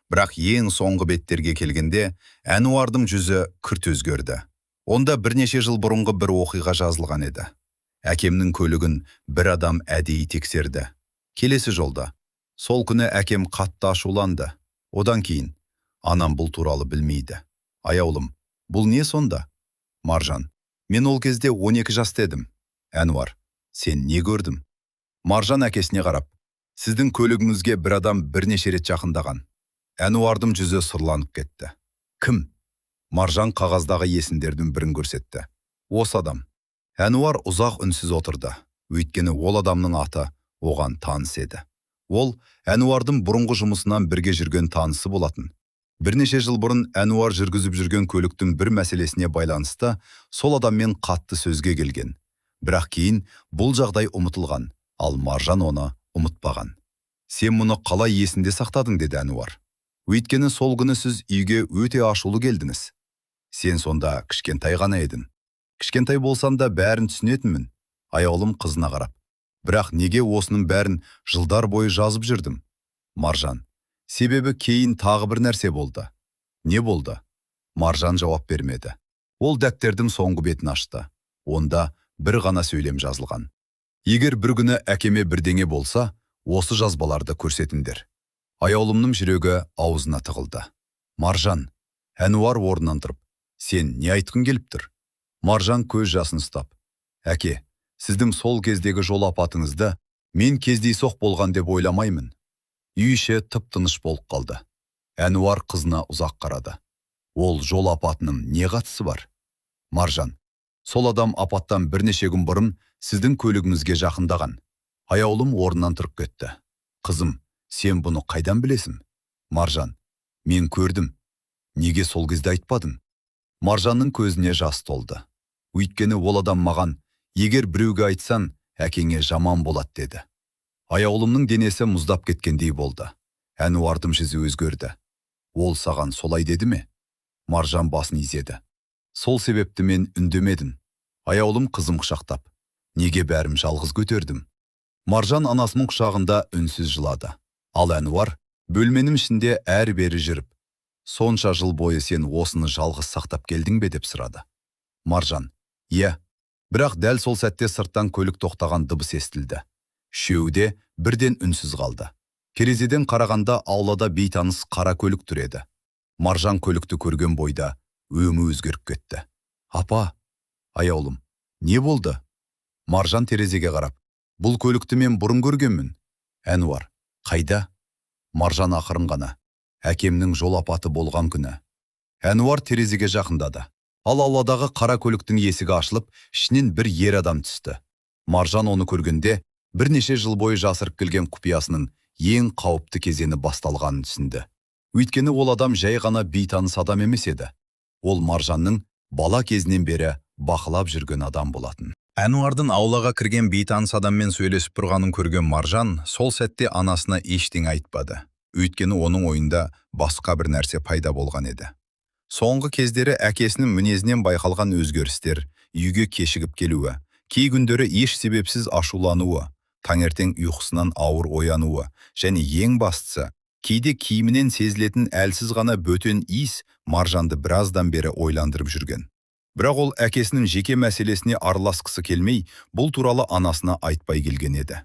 D: Бірақ ең соңғы беттерге келгенде Әнуардың жүзі күрт өзгерді. Онда бірнеше жыл бұрынғы бір оқиға жазылған еді. Әкемнің көлігін бір адам әдейі тексерді. Келесі жолда. Сол күні әкем қатты ашуланды. Одан кейін анам бұл туралы білмейді. Аяулым, «Бұл не сонда?» Маржан, «Мен ол кезде 12 жаста едім». Әнуар, «Сен не көрдің?» Маржан әкесіне қарап, «Сіздің көлігіңізге бір адам бірнеше рет жақындаған». Әнуардың жүзі сұрланып кетті. «Кім?» Маржан қағаздағы есімдердің бірін көрсетті. «Осы адам». Әнуар ұзақ үнсіз отырды. Өйткені ол адамның аты оған таныс еді.
C: Ол Әнуардың бұрынғы жұмысынан бірге жүрген танысы болатын. Бірнеше жыл бұрын Әнуар жүргізіп жүрген көліктің бір мәселесіне байланысты сол адаммен қатты сөзге келген. Бірақ кейін бұл жағдай ұмытылған, ал Маржан оны ұмытпаған. «Сен мұны қалай есінде сақтадың?» деді Әнуар. «Өйткені сол күні сіз үйге өте ашулы келдіңіз. Сен сонда кішкентай ғана едің. Кішкентай болсам да бәрін түсінетінмін». Аяулым қызына қарап: «Бірақ неге осының бәрін жылдар бойы жазып жүрдім?» Маржан: «Себебі кейін тағы бір нәрсе болды». «Не болды?» Маржан жауап бермеді. Ол дәптердің соңғы бетін ашты. Онда бір ғана сөйлем жазылған: «Егер бір күні әкеме бірдеңе болса, осы жазбаларды көрсетіңдер». Аяулымның жүрегі аузына тығылды. «Маржан!» Әнуар орнынан тұрып: «Сен не айтқың келіп тұр?» Маржан көз жасын ұстап: «Әке, сіздің сол кездегі жол апатыңызды мен кездейсоқ болған деп ойламаймын». Үй іші тып-тыныш болып қалды. Әнуар қызына ұзақ қарады. «Ол жол апатының не қатысы бар?» Маржан: «Сол адам апаттан бірнеше күн бұрын сіздің көлігіңізге жақындаған». Аяулым орнынан тұрып кетті. «Қызым, сен бұны қайдан білесің?» Маржан: «Мен көрдім». «Неге сол кезде айтпадың?» Маржанның көзіне жас толды. «Өйткені ол адам маған: егер біреуге айтсаң, әкеңе жаман болады деді». Аяулымның денесі мұздап кеткендей болды. Әнуардың жүзі өзгерді. «Ол саған солай деді ме?» Маржан басын изеді. «Сол себепті мен үндемедім». Аяулым қызым құшақтап: «Неге бәрім жалғыз көтердім?» Маржан анасының құшағында үнсіз жылады. Ал Әнуар бөлменің ішінде әрі-бері жүріп: «Сонша жыл бойы сен осыны жалғыз сақтап келдің бе?» деп сұрады. Маржан: «Иә». Бірақ дәл сол сәтте сырттан көлік тоқтаған дыбыс естілді. Үшеуі де бірден үнсіз қалды. Терезеден қарағанда аулада бейтаныс қара көлік тұр еді. Маржан көлікті көрген бойда өңі өзгеріп кетті. «Апа!» Аяулым: «Не болды?» Маржан терезеге қарап: «Бұл көлікті мен бұрын көргенмін». Әнуар: «Қайда?» Маржан ақырын ғана: «Әкемнің жол апаты болған күні». Әнуар терезеге жақындады. Ал ауладағы қара көліктің есігі ашылып, ішінен бір ер адам түсті. Маржан оны көргенде бірнеше жыл бойы жасырып келген құпиясының ең қауіпті кезеңі басталғанын түсінді. Өйткені ол адам жай ғана бейтаныс адам емес еді. Ол Маржанның бала кезінен бері бақылап жүрген адам болатын.
D: Әнуардың аулаға кірген бейтаныс адаммен сөйлесіп тұрғанын көрген Маржан сол сәтте анасына ештеңе айтпады. Өйткені оның ойында басқа бір нәрсе пайда болған еді. Соңғы кездері әкесінің мінезінен байқалған өзгерістер, үйге кешігіп келуі, кей күндері еш себепсіз ашулануы, таңертең ұйқысынан ауыр оянуы және ең бастысы, кейде киімінен сезілетін әлсіз ғана бөтен иіс Маржанды біраздан бері ойландырып жүрген. Бірақ ол әкесінің жеке мәселесіне араласқысы келмей, бұл туралы анасына айтпай келген еді.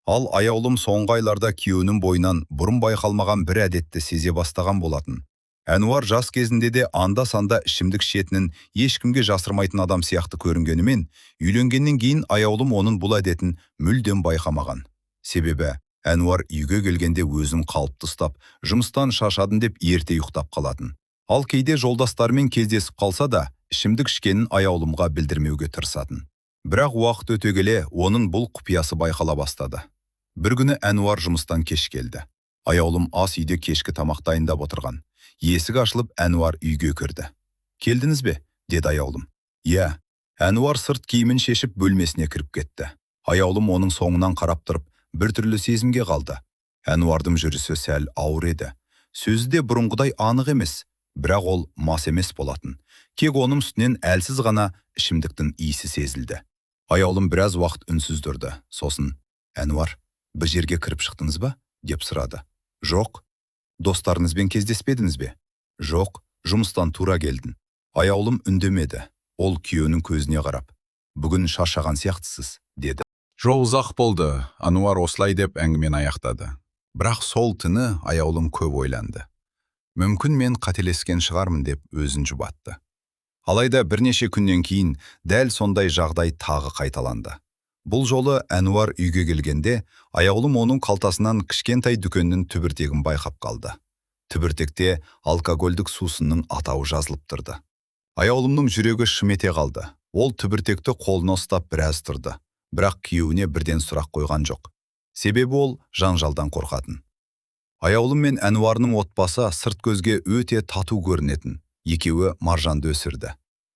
D: Ал Аяулым соңғы айларда күйеуінің бойынан бұрын байқалмаған бір әдетті сезе бастаған болатын. Әнуар жас кезінде де анда-санда ішімдік ішетінін ешкімге жасырмайтын адам сияқты көрінгенімен, үйленгеннен кейін Аяулым оның бұл әдетін мүлдем байқамаған. Себебі Әнуар үйге келгенде өзін қалыпты ұстап, жұмыстан шаршадым деп ерте ұйықтап қалатын. Ал кейде жолдастарымен кездесіп қалса да, ішімдік ішкенін Аяулымға білдірмеуге тырысатын. Бірақ уақыт өте келе оның бұл құпиясы байқала бастады. Бір күні Әнуар жұмыстан кеш келді. Аяулым ас үйде кешкі тамақ дайындап отырған. Есік ашылып, Әнуар үйге кірді. «Келдіңіз бе?» деді Аяулым. «Иә». Әнуар сырт киімін шешіп бөлмесіне кіріп кетті. Аяулым оның соңынан қарап тұрып, біртүрлі сезімге қалды. Әнуардың жүрісі сәл ауыр еді. Сөзі де бұрынғыдай анық емес, бірақ ол мас емес болатын. Тек оның үстінен әлсіз ғана ішімдіктің иісі сезілді. Аяулым біраз уақыт үнсіз тұрды. Сосын: «Әнуар, бір жерге кіріп шықтыңыз ба?» деп сұрады. «Жоқ». «Достарыңызбен кездеспедіңіз бе?» «Жоқ, жұмыстан тура келдім». Аяулым үндемеді. Ол күйеуінің көзіне қарап: «Бүгін шаршаған сияқтысыз», деді.
B: Жол ұзақ болды, Ануар осылай деп әңгімені аяқтады. Бірақ сол түні Аяулым көп ойланды. Мүмкін мен қателескен шығармын деп өзін жұбатты. Алайда бірнеше күннен кейін дәл сондай жағдай тағы қайталанды. Бұл жолы Әнуар үйге келгенде, Аяулым оның қалтасынан кішкентай дүкеннің түбіртегін байқап қалды. Түбіртекте алкогольдік сусынның атауы жазылып тұрды. Аяулымның жүрегі шым ете қалды. Ол түбіртекті қолына ұстап біраз тұрды. Бірақ күйеуіне бірден сұрақ қойған жоқ.
C: Себебі ол жанжалдан қорқатын. Аяулым мен Әнуарының отбасы сырт көзге өте тату көрінетін. Екеуі Маржанды өсірді.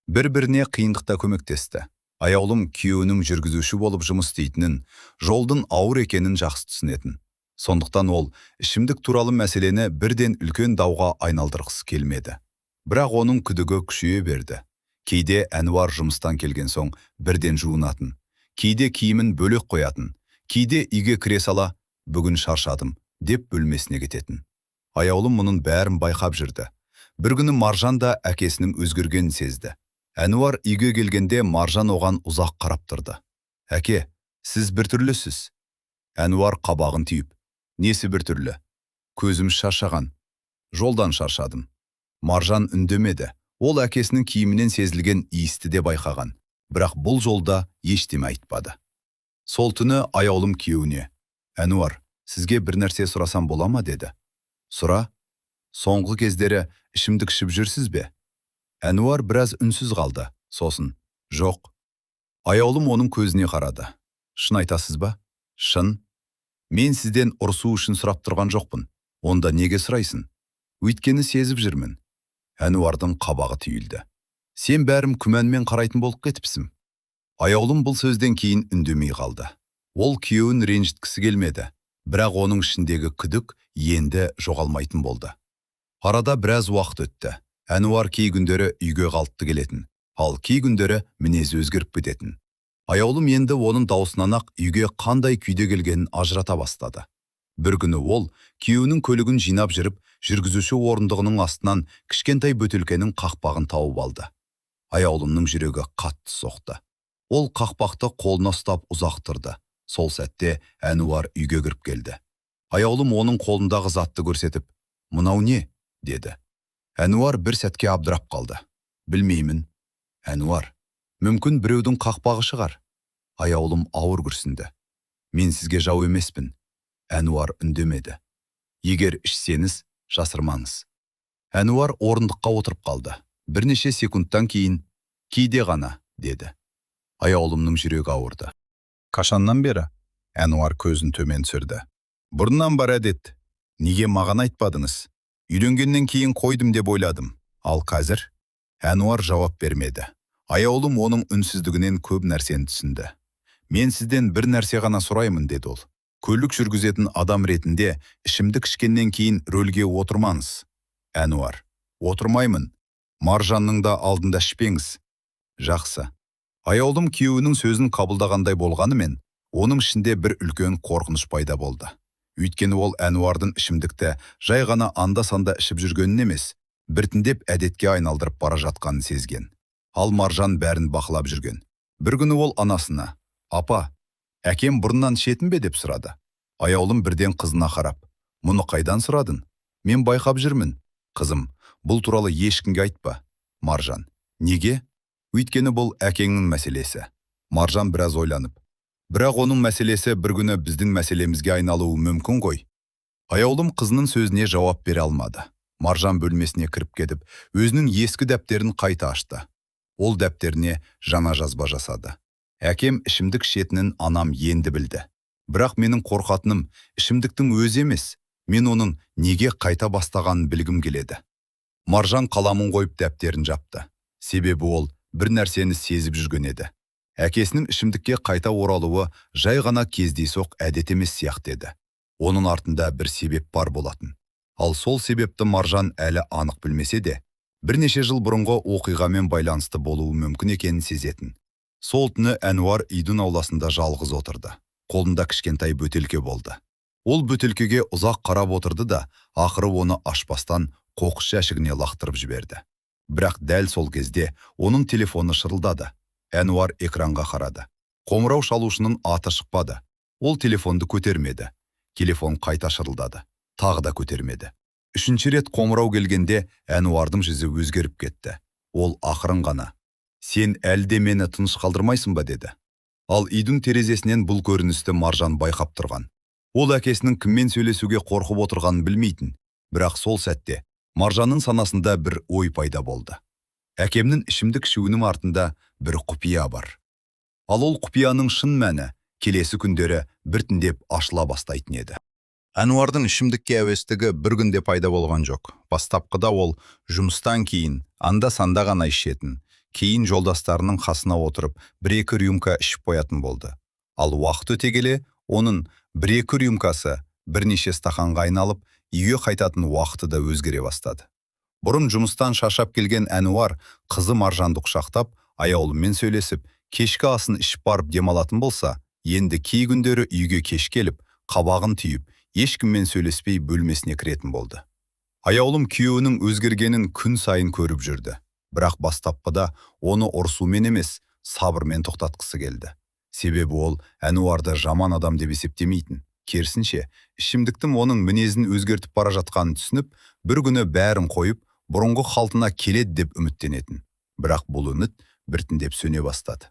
C: Бір-біріне қиындықта көмектесті. Аяулым күйеуінің жүргізуші болып жұмыс істейтінін, жолдың ауыр екенін жақсы түсінетін. Сондықтан ол ішімдік туралы мәселені бірден үлкен дауға айналдырғысы келмеді. Бірақ оның күдігі күшейе берді. Кейде Әнуар жұмыстан келген соң бірден жуынатын, кейде киімін бөлек қоятын, кейде үйге кіре сала, «Бүгін шаршадым», деп бөлмесіне кететін. Аяулым мұның бәрін байқап жүрді. Бір күні Маржан да әкесінің өзгергенін сезді. Әнуар үйге келгенде Маржан оған ұзақ қарап тұрды. «Әке, сіз біртүрлісіз». Әнуар қабағын түйіп, «Несі біртүрлі? Көзім шаршаған. Жолдан шаршадым». Маржан үндемеді. Ол әкесінің киімінен сезілген иісті де байқаған. Бірақ бұл жолда ештеме айтпады. Сол түні Аяулым күйеуіне: «Әнуар, сізге бір нәрсе сұрасам бола ма?» деді. «Сұра». «Соңғы кездері ішімдік ішіп жүрсіз бе?» Әнуар біраз үнсіз қалды. Сосын: «Жоқ». Аяулым оның көзіне қарады. «Шын айтасыз ба?» «Шын». «Мен сізден ұрсу үшін сұрап тұрған жоқпын». «Онда неге сұрайсың?» «Өйткені сезіп жүрмін». Әнуардың қабағы түйілді. «Сен бәрім күмәнмен қарайтын болып кетіпсің». Аяулым бұл сөзден кейін үндемей қалды. Ол күйеуін ренжіткісі келмеді, бірақ оның ішіндегі күдік енді жоғалмайтын болды. Арада біраз уақыт өтті. Әнуар кей күндері үйге қалыпты келетін, ал кей күндері мінезі өзгеріп кететін. Аяулым енді оның даусынан-ақ үйге қандай күйде келгенін ажырата бастады. Бір күні ол күйеуінің көлігін жинап жүріп, жүргізуші орындығының астынан кішкентай бөтелкенің қақпағын тауып алды. Аяулымның жүрегі қатты соқты. Ол қақпақты қолына ұстап ұзақ тұрды. Сол сәтте Әнуар үйге кіріп келді. Аяулым оның қолындағы затты көрсетіп, «Мынау не?» деді. Әнуар бір сәтке абдырап қалды. «Білмеймін». «Әнуар, мүмкін біреудің қақпағы шығар». Аяулым ауыр күрсінді. «Мен сізге жау емеспін». Әнуар үндемеді. «Егер ішсеңіз, жасырмаңыз». Әнуар орындыққа отырып қалды. Бірнеше секундтан кейін: «Кейде ғана», деді. Аяулымның жүрегі ауырды.
B: «Қашаннан бері?» Әнуар көзін төмен түсірді. «Бұрыннан бар әдет». «Неге маған айтпадыңыз?» «Үйленгеннен кейін қойдым деп ойладым. Ал қазір?» Әнуар жауап бермеді.
C: Аяулым оның үнсіздігінен көп нәрсені түсінді. «Мен сізден бір нәрсе ғана сұраймын», деді ол. «Көлік жүргізетін адам ретінде ішімдік ішкеннен кейін рөлге отырмаңыз». Әнуар: «Отырмаймын». «Маржанның да алдында ішпеңіз». «Жақсы». Аяулым күйеуінің сөзін қабылдағандай болғанымен, оның ішінде бір үлкен қорқыныш пайда болды. Өйткені ол Әнуардың ішімдікті жай ғана анда-санда ішіп жүргенін емес, біртіндеп әдетке айналдырып бара жатқанын сезген. Ал Маржан бәрін бақылап жүрген. Бір күні ол анасына: «Апа, әкем бұрыннан ішетін бе?» деп сұрады. Аяулым бірден қызына қарап: «Мұны қайдан сұрадың?» «Мен байқап жүрмін». «Қызым, бұл туралы ешкімге айтпа». Маржан: «Неге?» «Өйткені бұл әкеңнің мәселесі». Маржан біраз ойланып: «Бірақ оның мәселесі бір күні біздің мәселемізге айналуы мүмкін ғой». Аяулым қызының сөзіне жауап бере алмады. Маржан бөлмесіне кіріп кетіп, өзінің ескі дәптерін қайта ашты. Ол дәптеріне жаңа жазба жасады. «Әкем ішімдік ішетінін анам енді білді. Бірақ менің қорқатыным ішімдіктің өзі емес, мен оның неге қайта бастағанын білгім келеді». Маржан қаламын қойып дәптерін жапты. Себебі ол бір нәрсені сезіп жүрген еді. Әкесінің ішімдікке қайта оралуы жай ғана кездейсоқ әдет емес сияқты еді. Оның артында бір себеп бар болатын. Ал сол себепті Маржан әлі анық білмесе де, бірнеше жыл бұрынғы оқиғамен байланысты болуы мүмкін екенін сезетін. Сол түні Әнуар үйдің ауласында жалғыз отырды. Қолында кішкентай бөтелке болды. Ол бөтелкеге ұзақ қарап отырды да, ақыры оны ашпастан қоқыс жәшігіне лақтырып жіберді. Бірақ дәл сол кезде оның телефоны шырылдады. Әнуар экранға қарады. Қоңырау шалушының аты шықпады. Ол телефонды көтермеді. Телефон қайта шырылдады. Тағы да көтермеді. Үшінші рет қоңырау келгенде Әнуардың жүзі өзгеріп кетті. Ол ақырын ғана: «Сен әлі де мені тыныш қалдырмайсың ба?» деді. Ал үйдің терезесінен бұл көріністі Маржан байқап тұрған. Ол әкесінің кіммен сөйлесуге қорқып отырғанын білмейтін. Бірақ сол сәтте Маржанның санасында бір ой пайда болды. Әкемнің ішімдік ішуінің артында бір құпия бар. Ал ол құпияның шын мәні
D: Келесі күндері біртіндеп ашыла бастайтын еді.
C: Әнуардың ішімдікке әуестігі бір күнде пайда болған жоқ. Бастапқыда ол жұмыстан кейін анда-санда ғана ішетін. Кейін жолдастарының қасына отырып, бір-екі рюмка ішіп қоятын болды. Ал уақыт өте келе, оның бір-екі рюмкасы бірнеше стақанға айналып, үйге қайтатын уақыты да өзгере бастады. Бұрын жұмыстан шаршап келген Әнуар қызы Маржанды құшақтап, Аяулыммен сөйлесіп, кешкі асын ішіп барып демалатын болса, енді кей күндері үйге кеш келіп, қабағын түйіп, ешкіммен сөйлеспей бөлмесіне кіретін болды. Аяулым күйеуінің өзгергенін күн сайын көріп жүрді. Бірақ бастапқыда оны ұрсумен емес, сабырмен тоқтатқысы келді. Себебі ол Әнуарды жаман адам деп есептемейтін. Керісінше, ішімдіктің оның мінезін өзгертіп бара жатқанын түсініп, бір күні бәрін қойып, бұрынғы қалпына келеді деп үміттенетін. Бірақ бұл үміт біртіндеп сөне бастады.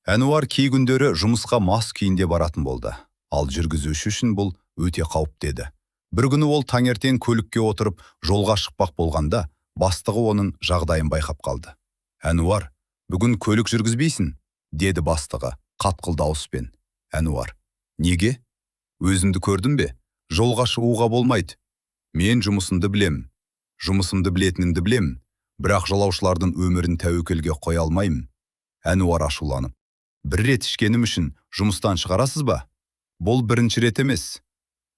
C: Әнуар кей күндері жұмысқа мас күйінде баратын болды. Ал жүргізуші үшін бұл өте қауіпті еді. Бір күні ол таңертең көлікке отырып, жолға шықпақ болғанда, бастығы оның жағдайын байқап қалды. «Әнуар, бүгін көлік жүргізбейсің?» деді бастығы қатқыл дауыспен. Әнуар: «Неге? Өзімді көрдің бе? Жолға шығуға болмайды. Мен жұмысымды білемін. Жұмысымды білетінімді білемін, бірақ жолаушылардың өмірін тәуекелге қоя алмаймын». Әнуар ашуланып: «Бір рет ішкенім үшін жұмыстан шығарасыз ба? Бұл бірінші рет емес».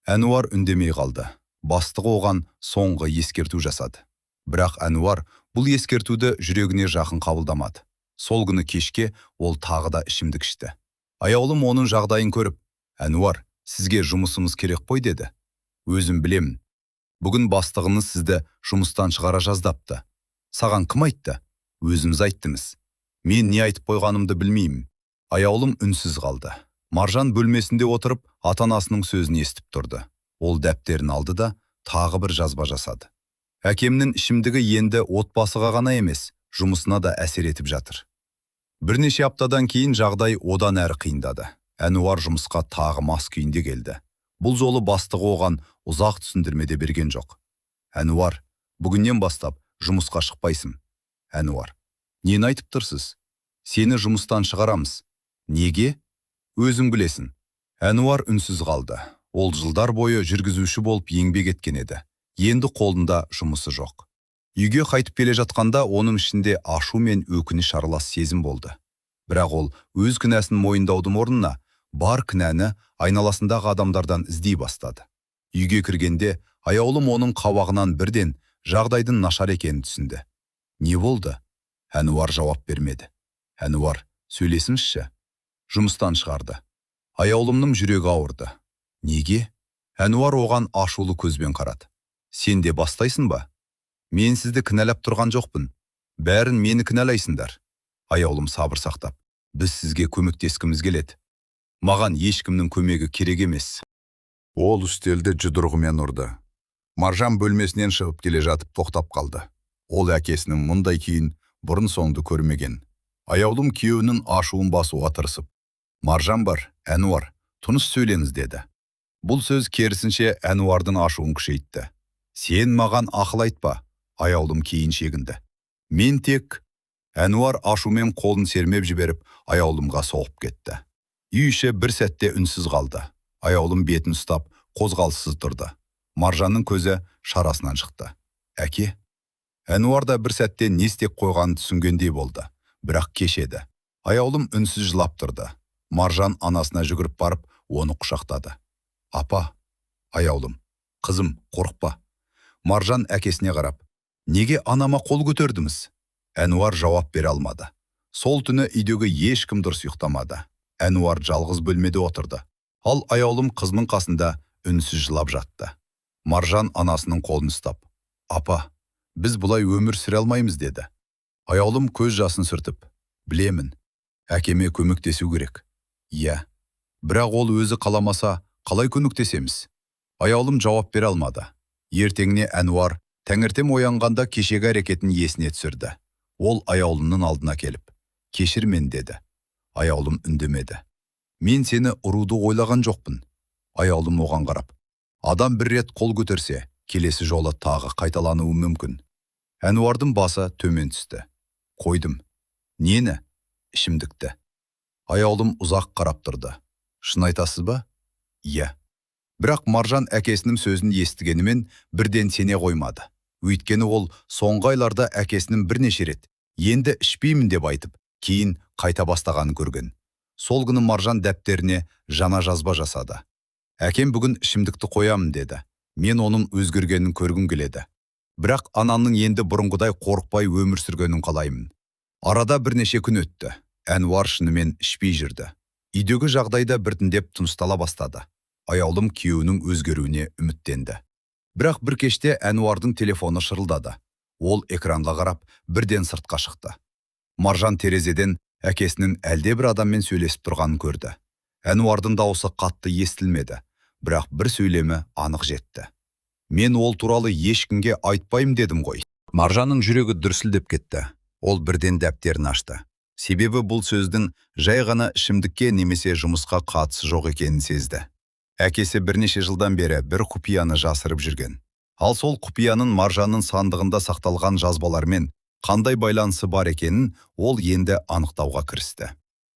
C: Әнуар үндемей қалды. Бастығы оған соңғы ескерту жасады. Бірақ Әнуар бұл ескертуді жүрегіне жақын қабылдамады. Сол күні кешке ол тағы да ішімдік ішті. Аяулым оның жағдайын көріп: «Әнуар, сізге жұмысымыз керек қой», деді. «Өзім білемін. Бүгін бастығыңыз сізді жұмыстан шығара жаздапты». «Саған кім айтты?» «Өзіміз айттымыз». «Мен не айтып қойғанымды білмеймін». Аяулым үнсіз қалды. Маржан бөлмесінде отырып, ата-анасының сөзін естіп тұрды. Ол дәптерін алды да, тағы бір жазба жасады. Әкемнің ішімдігі енді отбасыға ғана емес, жұмысына да әсер етіп жатыр. Бірнеше аптадан кейін жағдай одан әрі қиындады. Әнуар жұмысқа тағы мас күйінде келді. Бұл жолы бастығы оған ұзақ түсіндірме де берген жоқ. «Әнуар, бүгіннен бастап жұмысқа шықпайсың». Әнуар: «Нені айтып тұрсыз?» «Сені жұмыстан шығарамыз». «Неге?» «Өзің білесің». Әнуар үнсіз қалды. Ол жылдар бойы жүргізуші болып еңбек еткен еді. Енді қолында жұмысы жоқ. Үйге қайтып келе жатқанда оның ішінде ашу мен өкініш аралас сезім болды. Бірақ ол өз кінәсін мойындаудың орнына бар кінәні айналасындағы адамдардан іздей бастады. Үйге кіргенде Аяулым оның қабағынан бірден жағдайдың нашар екенін түсінді. «Не болды?» Әнуар жауап бермеді. «Әнуар, сөйлесіңізші». «Жұмыстан шығарды». Аяулымның жүрегі ауырды. «Неге?» Әнуар оған ашулы көзбен қарады. «Сен де бастайсың ба? Мен сізді кінәлап тұрған жоқпын. Бәрін мені кінәлайсыңдар». Аяулым сабыр сақтап: «Біз сізге көмектескіміз келеді». «Маған ешкімнің көмегі керек емес».
B: Ол үстелді жұдырығымен ұрды. Маржан бөлмесінен шығып келе жатып тоқтап қалды. Ол әкесінің мұндай күйін бұрын соңды көрмеген. Аяулым күйеуінің ашуын басуға тырысып: «Маржан бар, Әнуар, тыныш сөйлеңіз», деді. Бұл сөз керісінше Әнуардың ашуын күшейтті. «Сен маған ақыл айтпа», Аяулым кейін шегінді. «Мен тек...» Әнуар ашумен қолын сермеп жіберіп, Аяулымға соғып кетті. Үй іші бір сәтте үнсіз қалды. Аяулым бетін ұстап, қозғалыссыз тұрды. Маржанның көзі шарасынан шықты. «Әке?» Әнуар да бір сәтте не істеп қойғанын түсінгендей болды. Бірақ кеш еді. Аяулым үнсіз жылап тұрды. Маржан анасына жүгіріп барып, оны құшақтады. «Апа!» Аяулым: «Қызым, қорықпа». Маржан әкесіне қарап: «Неге анама қол көтердіңіз?» Әнуар жауап бере алмады. Сол түні үйдегі ешкім дұрыс ұйықтамады. Әнуар жалғыз бөлмеде отырды. Ал Аяулым қызының қасында үнсіз жылап жатты. Маржан анасының қолын ұстап: «Апа, біз бұлай өмір сүре алмаймыз», деді. Аяулым көз жасын сүртіп: «Білемін, әкеме көмектесу керек». «Иә, бірақ ол өзі қаламаса, қалай көмектесеміз?» Аяулым жауап бере алмады. Ертеңіне Әнуар таңертең оянғанда кешегі әрекетін есіне түсірді. Ол Аяулымның алдына келіп: «Кешір мен», деді. Аяулым үндемеді. «Мен сені ұруды ойлаған жоқпын». Аяулым оған қарап: «Адам бір рет қол көтерсе, келесі жолы тағы қайталануы мүмкін». Әнуардың басы төмен түсті. «Қойдым». «Нені?» «Ішімдікті». Аяулым ұзақ қарап тұрды.
C: Шын айтасыз ба? Иә. Бірақ Маржан әкесінің сөзін естігенімен бірден сене қоймады. Өйткені ол соңғы айларда әкесінің бірнеше рет «енді ішпеймін» деп айтып, кейін қайта бастағанын көрген. Сол күні Маржан дәптеріне жаңа жазба жасады. Әкем бүгін ішімдікті қоямын деді. Мен оның өзгергенін көргім келеді. Бірақ анамның енді бұрынғыдай қорықпай өмір сүргенін қалаймын. Арада бірнеше күн өтті. Әнуар шынымен ішпей жүрді. Үйдегі жағдайда біртіндеп тыныштала бастады. Аяулым күйеуінің өзгеруіне үміттенді. Бірақ бір кеште Әнуардың телефоны шырылдады. Ол экранға қарап, бірден сыртқа шықты. Маржан терезеден әкесінің әлдебір адаммен сөйлесіп тұрғанын көрді. Әнуардың даусы қатты естілмеді, бірақ бір сөйлемі анық жетті. Мен ол туралы ешкімге айтпаймын дедім ғой.
D: Маржанның жүрегі дүрсілдеп кетті. Ол бірден дәптерін ашты. Себебі бұл сөздің жай ғана ішімдікке немесе жұмысқа қатысы жоқ екенін сезді. Әкесі бірнеше жылдан бері бір құпияны жасырып жүрген. Ал сол құпияның Маржанның сандығында сақталған жазбалармен қандай байланысы бар екенін ол енді анықтауға кірісті.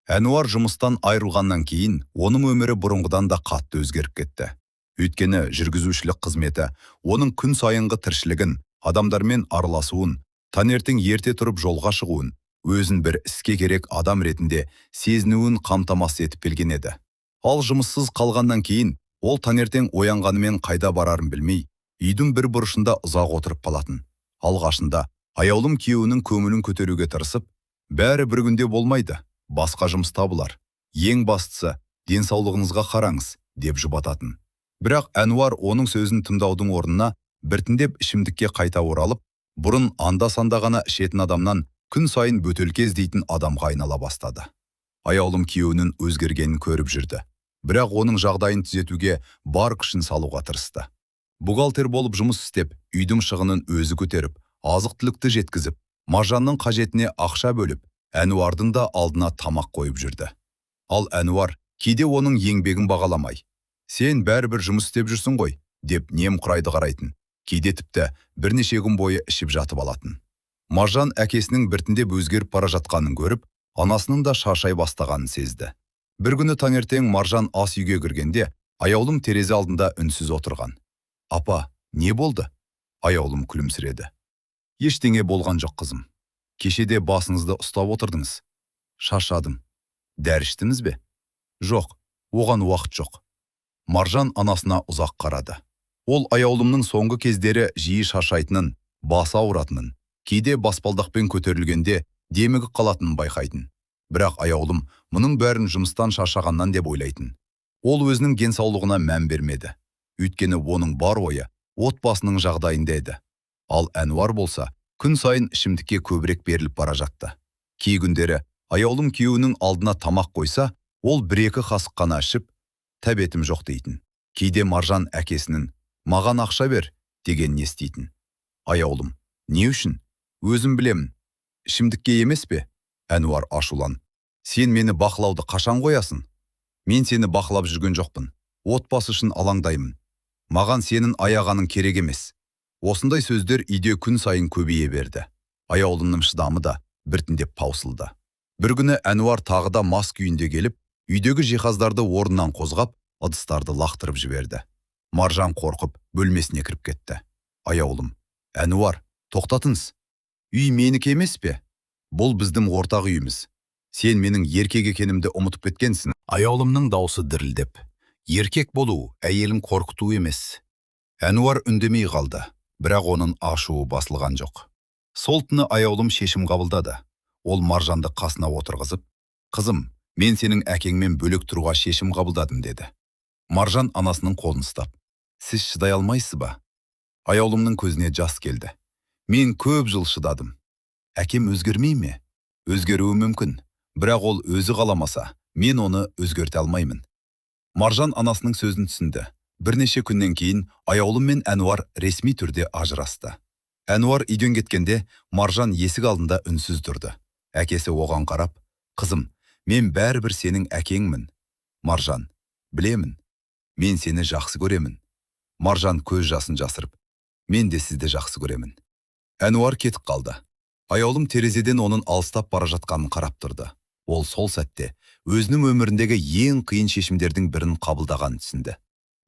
C: Әнуар жұмыстан айырылғаннан кейін оның өмірі бұрынғыдан да қатты өзгеріп кетті. Өйткені жүргізушілік қызметі оның күн сайынғы тіршілігін, адамдармен араласуын, таңертең ерте тұрып жолға шығуын, өзін бір іске керек адам ретінде сезінуін қамтамасыз етіп келген еді. Ал жұмыссыз қалғаннан кейін ол таңертең оянғанымен қайда барарын білмей, үйдің бір бұрышында ұзақ отырып қалатын. Алғашында Аяулым күйеуінің көңілін көтеруге тырысып, бәрі бір күнде болмайды, басқа жұмыс табылар. Ең бастысы, денсаулығыңызға қараңыз, деп жұбататын. Бірақ Әнуар оның сөзін тыңдаудың орнына біртіндеп ішімдікке қайта оралып, бұрын анда-санда ғана ішетін адамнан күн сайын бөтелке іздейтін адамға айнала бастады. Аяулым күйеуінің өзгергенін көріп жүрді. Бірақ оның жағдайын түзетуге бар күшін салуға тырысты. Бухгалтер болып жұмыс істеп, үйдің шығынын өзі көтеріп, азық-түлікті жеткізіп, Маржанның қажетіне ақша бөліп, Әнуардың да алдына тамақ қойып жүрді. Ал Әнуар кейде оның еңбегін бағаламай, «Сен бәрібір жұмыс істеп жүрсің ғой», деп немқұрайды қарайтын. Кейде тіпті бірнеше күн бойы ішіп жатып алатын. Маржан әкесінің біртіндеп өзгеріп бара жатқанын көріп, анасының да шаршай бастағанын сезді. Бір күні таңертең Маржан ас үйге кіргенде, Аяулым терезе алдында үнсіз отырған. Апа, не болды? Аяулым күлімсіреді. Ештеңе болған жоқ, қызым. Кешеде басыңызды ұстап отырдыңыз. Шаршадым. Дәрі іштіңіз бе? Жоқ, оған уақыт жоқ. Маржан анасына ұзақ қарады. Ол Аяулымның соңғы кездері жиі шаршайтынын, басы ауыратынын, кейде баспалдақпен көтерілгенде демігіп қалатынын байқайтын. Бірақ Аяулым мұның бәрін жұмыстан шаршағаннан деп ойлайтын. Ол өзінің денсаулығына мән бермеді. Өйткені оның бар ойы отбасының жағдайында еді. Ал Әнуар болса, күн сайын ішімдікке көбірек беріліп бара жатты. Кей күндері Аяулым күйеуінің алдына тамақ қойса, ол бір-екі қасық қана ішіп, тәбетім жоқ дейтін. Кейде Маржан әкесінің «Маған ақша бер» дегенін еститін. Аяулым, не үшін? Өзім білемін. Ішімдікке емес пе? Әнуар ашулан. Сен мені бақылауды қашан қоясың? Мен сені бақылап жүрген жоқпын. Отбасы үшін алаңдаймын. Маған сенің аяғаның керек емес. Осындай сөздер үйде күн сайын көбейе берді. Аяулымның шыдамы да біртіндеп таусылды. Бір күні Әнуар тағы да мас күйінде келіп, үйдегі жиһаздарды орнынан қозғап, ыдыстарды лақтырып жіберді. Маржан қорқып, бөлмесіне кіріп кетті. Аяулым, Әнуар, тоқтатыңыз. Үй менікі емес пе? Бұл біздің ортақ үйіміз. Сен менің еркек екенімді ұмытып кеткенсің.
D: Аяулымның даусы дірілдеп. Еркек болу, әйелін қорқыту емес. Әнуар үндемей қалды, бірақ оның ашуы басылған жоқ.
C: Сол түні Аяулым шешім қабылдады. Ол Маржанды қасына отырғызып, «Қызым, мен сенің әкеңмен бөлек тұруға шешім қабылдадым», деді. Маржан анасының қолын ұстап, «Сіз шыдай алмайсыз ба?» Аяулымның көзіне жас келді. «Мен көп жыл шыдадым. Әкем өзгермей ме? Өзгеруі мүмкін, бірақ ол өзі қаламаса, мен оны өзгерте алмаймын». Маржан анасының сөзін түсінді. Бірнеше күннен кейін Аяулым мен Әнуар ресми түрде ажырасты. Әнуар үйден кеткенде Маржан есік алдында үнсіз тұрды. Әкесі оған қарап, «Қызым, мен бәрібір сенің әкеңмін». Маржан, «Білемін, мен сені жақсы көремін». Маржан көз жасын жасырып, «Мен де сізді жақсы көремін». Әнуар кетіп қалды. Аяулым терезеден оның алыстап бара жатқанын қарап тұрды. Ол сол сәтте
A: өзінің өміріндегі ең қиын шешімдердің бірін қабылдағанын түсінді.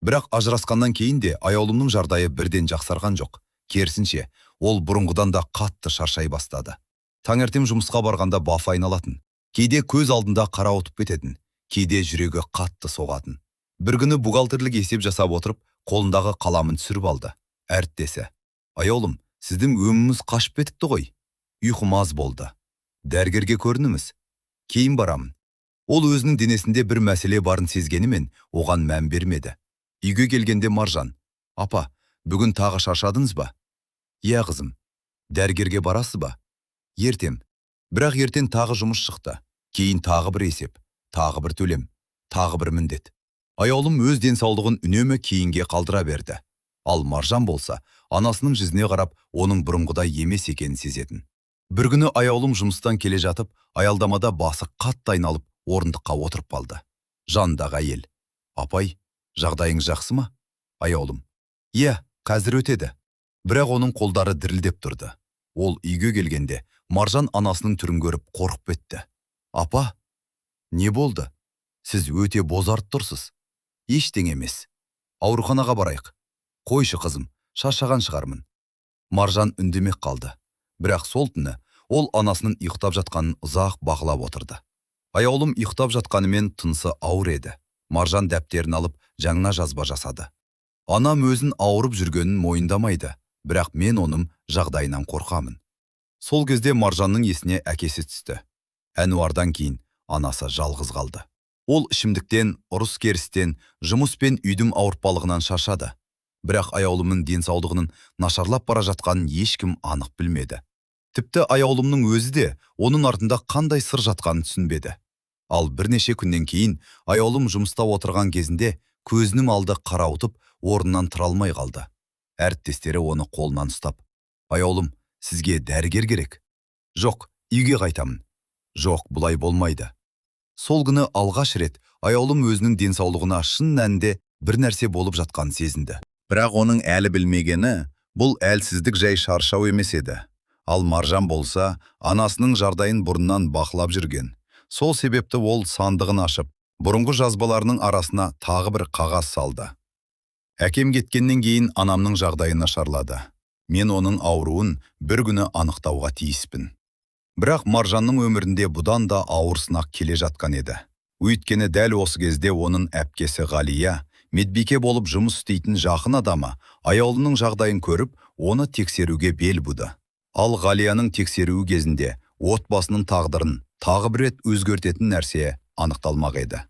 A: Бірақ ажырасқаннан кейін де Аяулымның жағдайы бірден жақсарған жоқ. Керісінше, ол бұрынғыдан да қатты шаршай бастады. Таңертең жұмысқа барғанда басы айналатын. Кейде көз алдында қарауытып кететін, кейде жүрегі қатты соғатын. Бір күні бухгалтерлік есеп жасап отырып, қолындағы қаламын түсіріп алды. Әріптесі: «Аяулым, сіздің өңіңіз қашып кетіпті ғой. Ұйқым аз болды. Дәрігерге көрініңіз. Кейін барамын». Ол өзінің денесінде бір мәселе барын сезгенімен, оған мән бермеді. Үйге келгенде Маржан: «Апа, бүгін тағы шаршадыңыз ба?» «Иә, қызым». «Дәрігерге барасыз ба?» «Ертең». Бірақ ертең тағы жұмыс шықты. Кейін тағы бір есеп, тағы бір төлем, тағы бір міндет. Аяулым өз денсаулығын үнемі кейінге қалдыра берді. Ал Маржан болса, анасының жүзіне қарап, оның бұрынғыдай емес екенін сезетін. Бір күні Аяулым жұмыстан келе жатып, аялдамада басы қатты айналып, орындыққа отырып қалды. Жанындағы әйел: «Апай, жағдайыңыз жақсы ма?» Аяулым: «Иә, қазір өтеді». Бірақ оның қолдары дірілдеп тұрды. Ол үйге келгенде Маржан анасының түрін көріп қорқып кетті. «Апа, не болды? Сіз өте бозарып тұрсыз». «Ештеңе емес. Ауруханаға барайық». «Қойшы, қызым, шаршаған шығармын». Маржан үндемей қалды. Бірақ сол түні ол анасының ұйықтап жатқанын ұзақ бақылап отырды. Аяулым ұйықтап жатқанымен, тынысы ауыр еді. Маржан дәптерін алып, жаңа жазба жасады. «Анам өзін ауырып жүргенін мойындамайды, бірақ мен оның жағдайынан қорқамын». Сол кезде Маржанның есіне әкесі түсті. Әнуардан кейін анасы жалғыз қалды. Ол ішімдіктен, ұрыс-керістен, жұмыс пен үйдің ауыртпалығынан шаршады. Бірақ Аяулымның денсаулығының нашарлап бара жатқанын ешкім анық білмеді. Тіпті Аяулымның өзі де оның артында қандай сыр жатқанын түсінбеді. Ал бірнеше күннен кейін Аяулым жұмыста отырған кезінде көзінің алды қарауытып, орнынан тұра алмай қалды. Әріптестері оны қолынан ұстап: «Аяулым, сізге дәрігер керек». «Жоқ, үйге қайтамын». «Жоқ, бұлай болмайды». Сол күні алғаш рет Аяулым өзінің денсаулығына шын мәнінде бір нәрсе болып жатқанын сезінді.
D: Бірақ оның әлі білмегені, бұл әлсіздік жай шаршау емес еді. Ал Маржан болса, анасының жағдайын бұрыннан бақылап жүрген. Сол себепті ол сандығын ашып, бұрынғы жазбаларының арасына тағы бір қағаз салды. «Әкем кеткеннен кейін анамның жағдайы нашарлады. Мен оның ауруын бір күні анықтауға тиіспін».
A: Бірақ Маржанның өмірінде бұдан да ауыр сынақ келе жатқан еді. Өйткені дәл осы кезде оның әпкесі Ғалия, медбике болып жұмыс істейтін жақын адамы, Аяулының жағдайын көріп, оны тексеруге бел буды. Ал Ғалияның тексеруі кезінде отбасының тағдырын тағы бір рет өзгертетін нәрсе анықталмақ еді.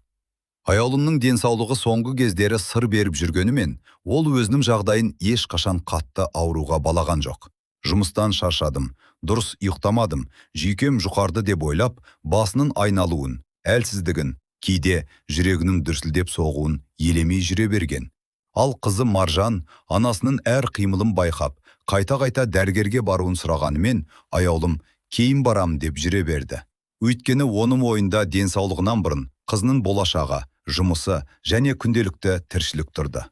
A: Аяулымның денсаулығы соңғы кездері сыр беріп жүргенімен, ол өзінің жағдайын ешқашан қатты ауруға балаған жоқ. Жұмыстан шаршадым, дұрыс ұйықтамадым, жүйкем жұқарды деп ойлап, басының айналуын, әлсіздігін, кейде жүрегінің дүрсілдеп соғуын елемей жүре берген. Ал қызы Маржан анасының әр қимылын байқап, қайта-қайта дәрігерге баруын сұрағанымен, Аяулым «кейін барам» деп жүре берді. Өйткені оның ойында денсаулығынан бұрын қызының болашағы, жұмысы және күнделікті тіршілік тұрды.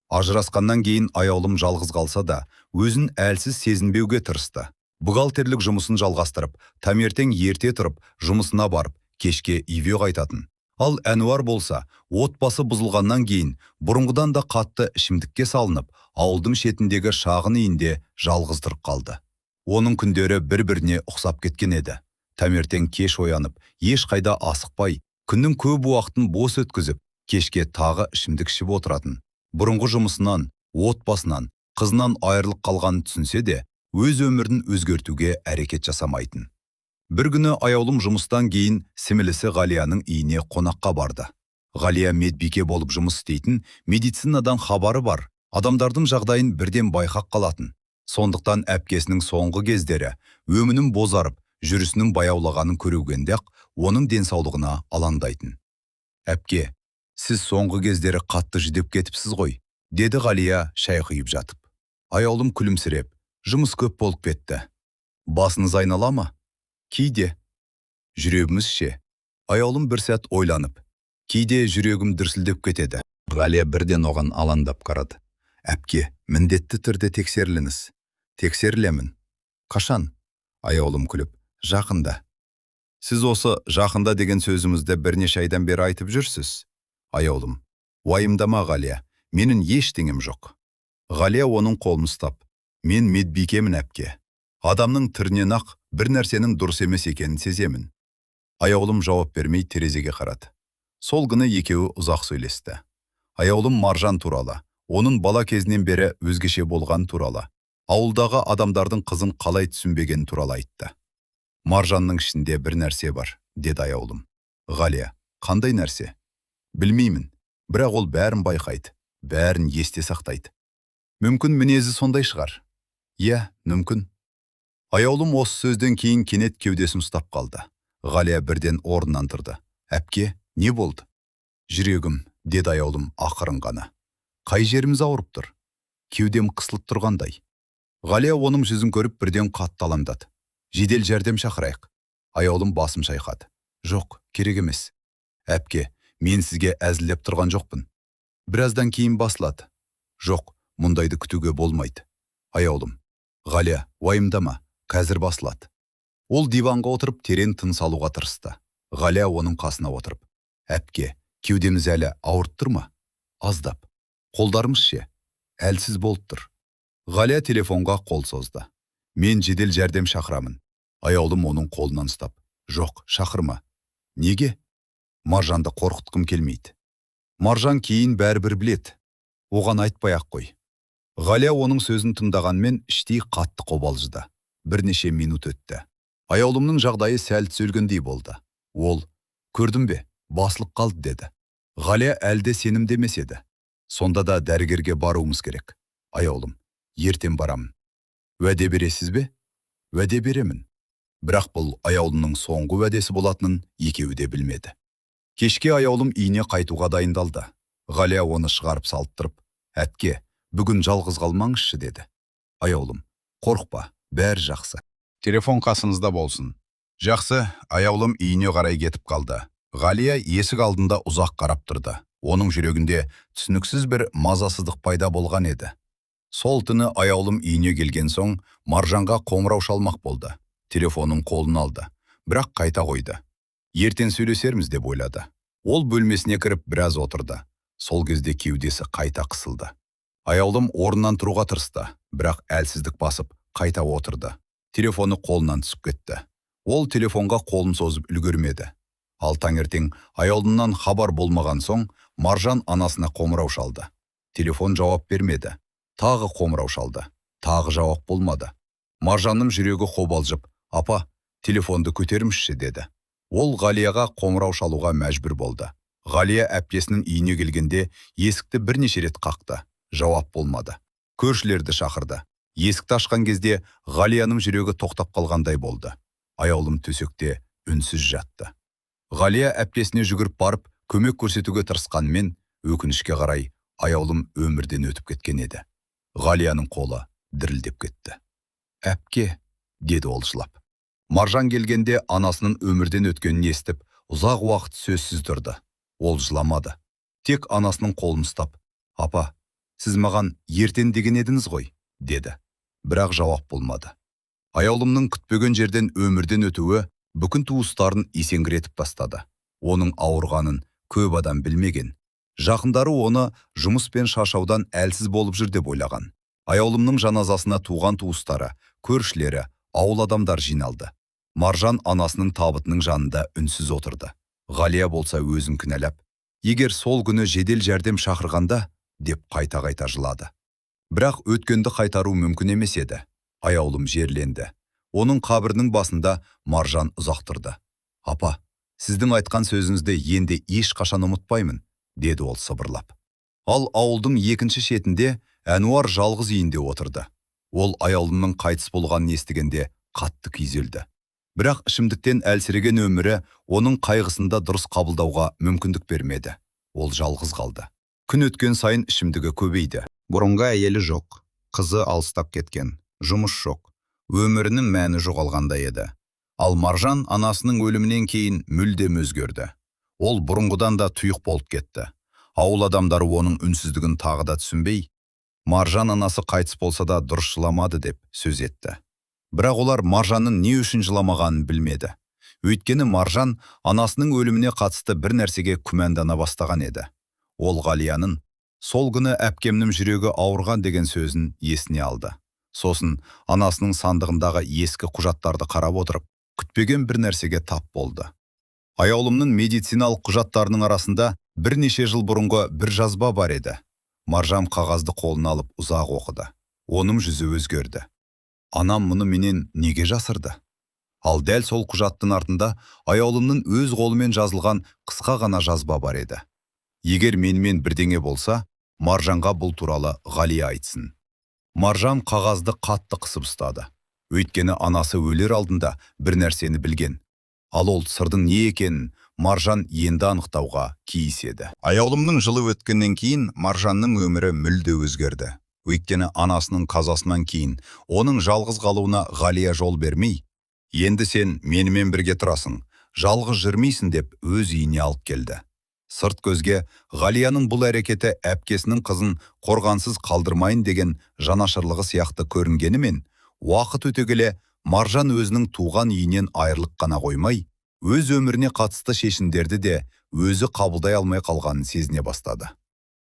A: Ажырасқаннан кейін Аяулым жалғыз қалса да, өзін әлсіз сезінбеуге тырысты. Бухгалтерлік жұмысын жалғастырып, таңертең ерте тұрып, жұмысына барып, кешке үйге қайтатын. Ал Әнуар болса, отбасы бұзылғаннан кейін бұрынғыдан да қатты ішімдікке салынып, ауылдың шетіндегі шағын үйінде жалғыз тұрып қалды. Оның күндері бір-біріне ұқсап кеткен еді. Таңертең кеш оянып, ешқайда асықпай, күннің көп уақытын бос өткізіп, кешке тағы ішімдік ішіп отыратын. Бұрынғы жұмысынан, отбасынан, қызынан айырылып қалғанын түсінсе де, өз өмірін өзгертуге әрекет жасамайтын. Бір күні Аяулым жұмыстан кейін сіңілісі Ғалияның үйіне қонаққа барды. Ғалия медбике болып жұмыс істейтін, медицинадан хабары бар, адамдардың жағдайын бірден байқап қалатын. Сондықтан әпкесінің соңғы кездері өңінің бозарып, жүрісінің баяулағанын көргенде-ақ оның денсаулығына алаңдайтын. «Әпке, сіз соңғы кездері қатты жүдеп кетіпсіз ғой», деді Ғалия шай құйып жатып. Аяулым күлімсіреп: «Жұмыс көп болып кетті». «Басыңыз айнала ма?» «Кейде». «Жүрегіңіз ше?» Аяулым бір сәт ойланып: «Кейде жүрегім дүрсілдеп кетеді».
D: Ғалия бірден оған алаңдап қарады. «Әпке, міндетті түрде тексеріліңіз». «Тексерілемін». «Қашан?» Аяулым күліп: «Жақында».
A: Сіз осы жақында деген сөзіңізді бірнеше айдан бері айтып жүрсіз. Аяулым: Уайымдама, Ғалия, менің ештеңем жоқ. Ғалия оның қолын ұстап: Мен медбикемін, әпке. Адамның түрінен ақ бір нәрсенің дұрыс емес екенін сеземін. Аяулым жауап бермей терезеге қарады. Сол күні екеуі ұзақ сөйлесті. Аяулым Маржан туралы, оның бала кезінен бері өзгеше болған туралы, ауылдағы адамдардың қызын қалай түсінбегені туралы айтты. Маржанның ішінде бір нәрсе бар, деді Аяулым. Ғалия: Қандай нәрсе? Білмеймін, бірақ ол бәрін байқайды, бәрін есте сақтайды. Мүмкін, мінезі сондай шығар. Иә, мүмкін. Аяулым осы сөзден кейін кенет кеудесін ұстап қалды. Ғалия бірден орнынан тұрды. Әпке, не болды? Жүрегім, деді Аяулым ақырын ғана. Қай жеріміз ауырып тұр? Кеудем қысылып тұрғандай. Ғалия оның жүзін көріп, бірден қатты алаңдады. Жедел жәрдем шақырайық. Аяулым басын шайқады. Жоқ, керек емес. Әпке, мен сізге әзілдеп тұрған жоқпын. Біраздан кейін басылады. Жоқ, мұндайды күтуге болмайды. Аяулым: Ғалия, уайымдама, қазір басылады. Ол диванға отырып, терең тыныс алуға тырысты. Ғалия оның қасына отырып: Әпке, кеудеміз әлі ауырып тұр ма? Аздап. Қолдарымыз ше? Әлсіз болып тұр. Ғалия телефонға қол созды. Мен жедел жәрдем шақырамын. Аяулым оның қолынан ұстап: Жоқ, шақырма. Неге? Маржанды қорқытқым келмейді. Маржан кейін бәрібір біледі. Оған айтпай ақ қой. Ғалия оның сөзін тыңдағанмен, іштей қатты қобалжыды. Бірнеше минут өтті. Аяулымның жағдайы сәл түзелгендей болды. Ол: Көрдің бе, басылып қалды, деді. Ғалия әлде сенімді емес еді. Сонда да дәрігерге баруымыз керек. Аяулым: Ертең барамын. Уәде бересіз бе? Уәде беремін. Бірақ бұл Аяулымның соңғы уәдесі болатынын екеуі де білмеді. Кешке Аяулым үйіне қайтуға дайындалды. Ғалия оны шығарып салып тұрып: Әпке, бүгін жалғыз қалмаңызшы, деді. Аяулым: Қорықпа, бәрі жақсы.
B: Телефон қасыңызда болсын. Жақсы. Аяулым үйіне қарай кетіп қалды. Ғалия есік алдында ұзақ қарап тұрды. Оның жүрегінде түсініксіз бір мазасыздық пайда болған еді.
A: Сол түні Аяулым үйіне келген соң Маржанға қоңырау шалмақ болды. Телефонын қолына алды, бірақ қайта қойды. Ертең сөйлесерміз деп ойлады. Ол бөлмесіне кіріп, біраз отырды. Сол кезде кеудесі қайта қысылды. Аяулым орнынан тұруға тырысты, бірақ әлсіздік басып, қайта отырды. Телефоны қолынан түсіп кетті. Ол телефонға қолын созып үлгермеді. Ал таңертең Аяулымнан хабар болмаған соң, Маржан анасына қоңырау шалды. Телефон жауап бермеді. Тағы қоңырау шалды. Тағы жауап болмады. Маржанның жүрегі қобалжып: Апа, телефонды көтеріңізші, деді. Ол Ғалияға қоңырау шалуға мәжбүр болды. Ғалия әпкесінің үйіне келгенде есікті бірнеше рет қақты. Жауап болмады. Көршілерді шақырды. Есікті ашқан кезде Ғалияның жүрегі тоқтап қалғандай болды. Аяулым төсекте үнсіз жатты. Ғалия әпкесіне жүгіріп барып, көмек көрсетуге тырысқанмен, өкінішке қарай, Аяулым өмірден өтіп кеткен еді. Ғалияның қолы дірілдеп кетті. Әпке, деді ол жылап. Маржан келгенде анасының өмірден өткенін естіп, ұзақ уақыт сөзсіз тұрды. Ол жыламады. Тек анасының қолын ұстап: Апа, сіз маған ертең деген едіңіз ғой, деді. Бірақ жауап болмады. Аяулымның күтпеген жерден өмірден өтуі бүкіл туыстарын есеңгіретіп тастады. Оның ауырғанын көп адам білмеген. Жақындары оны жұмыс пен шаршаудан әлсіз болып жүр деп ойлаған. Аяулымның жаназасына туған туыстары, көршілері, ауыл адамдар жиналды. Маржан анасының табытының жанында үнсіз отырды. Ғалия болса өзін кінәлап: Егер сол күні жедел жәрдем шақырғанда, деп қайта-қайта жылады. Бірақ өткенді қайтару мүмкін емес еді. Аяулым жерленді. Оның қабірінің басында Маржан ұзақ тұрды. Апа, сіздің айтқан сөзіңізді енді ешқашан ұмытпаймын, деді ол сыбырлап. Ал ауылдың екінші шетінде Әнуар жалғыз үйінде отырды. Ол Аяулымның қайтыс болғанын естігенде қатты күйзелді. Бірақ ішімдіктен әлсіреген өмірі оның қайғысында дұрыс қабылдауға мүмкіндік бермеді. Ол жалғыз қалды. Күн өткен сайын ішімдігі көбейді.
C: Бұрынғы әйелі жоқ, қызы алыстап кеткен, жұмыс жоқ. Өмірінің мәні жоғалғандай еді. Ал Маржан анасының өлімінен кейін мүлдем өзгерді. Ол бұрынғыдан да тұйық болып кетті. Ауыл адамдары оның үнсіздігін тағы да түсінбей, Маржан анасы қайтыс болса да дұрыс жыламады деп сөз етті. Бірақ олар Маржанның не үшін жыламағанын білмеді. Өйткені Маржан анасының өліміне қатысты бір нәрсеге күмәндана бастаған еді. Ол Ғалияның «Сол күні әпкемнің жүрегі ауырған» деген сөзін есіне алды. Сосын анасының сандығындағы ескі құжаттарды қарап отырып, күтпеген бір нәрсеге тап болды. Аяулымның медициналық құжаттарының арасында бірнеше жыл бұрынғы бір жазба бар еді. Маржан қағазды қолына алып ұзақ оқыды. Оның жүзі өзгерді. Анам мұны менен неге жасырды? Ал дәл сол құжаттың артында Аяулымның өз қолымен жазылған қысқа ғана жазба бар еді. Егер менімен бірдеңе болса, Маржанға бұл туралы Ғалия айтсын. Маржан қағазды қатты қысып ұстады. Өйткені анасы өлер алдында бір нәрсені білген. Ал ол сырдың не екенін Маржан енді анықтауға тиіс еді.
D: Аяулымның жылы өткеннен кейін Маржанның өмірі мүлде өзгерді. Өйткені анасының қазасынан кейін оның жалғыз қалуына Ғалия жол бермей, «Енді сен менімен бірге тұрасың, жалғыз жүрмейсің» деп өз үйіне алып келді. Сырт көзге Ғалияның бұл әрекеті әпкесінің қызын қорғансыз қалдырмайын деген жанашырлығы сияқты көрінгенімен, уақыт өте келе Маржан өзінің туған үйінен айырылып қана қоймай, өз өміріне қатысты шешімдерді де өзі қабылдай алмай қалғанын сезіне бастады.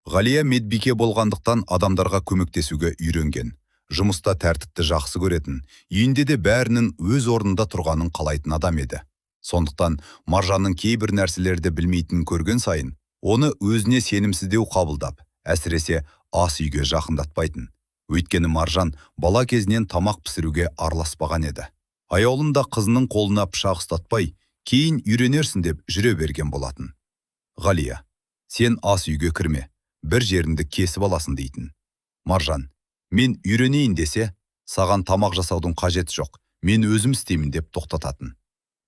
D: Ғалия медбике болғандықтан адамдарға көмектесуге үйренген, жұмыста тәртіпті жақсы көретін, үйінде де бәрінің өз орнында тұрғанын қалайтын адам еді. Сондықтан Маржанның кейбір нәрселерді білмейтінін көрген сайын, оны өзіне сенімсіздеу қабылдап, әсіресе ас үйге жақындатпайтын. Өйткені Маржан бала кезінен тамақ пісіруге араласпаған еді. Аяулым да қызының қолына пышақ ұстатпай, кейін үйренерсің деп жүре берген болатын. Ғалия, сен ас үйге кірме, бір жеріңді кесіп аласың дейтін. Маржан, мен үйренейін десе, саған тамақ жасаудың қажеті жоқ, мен өзім істеймін деп тоқтататын.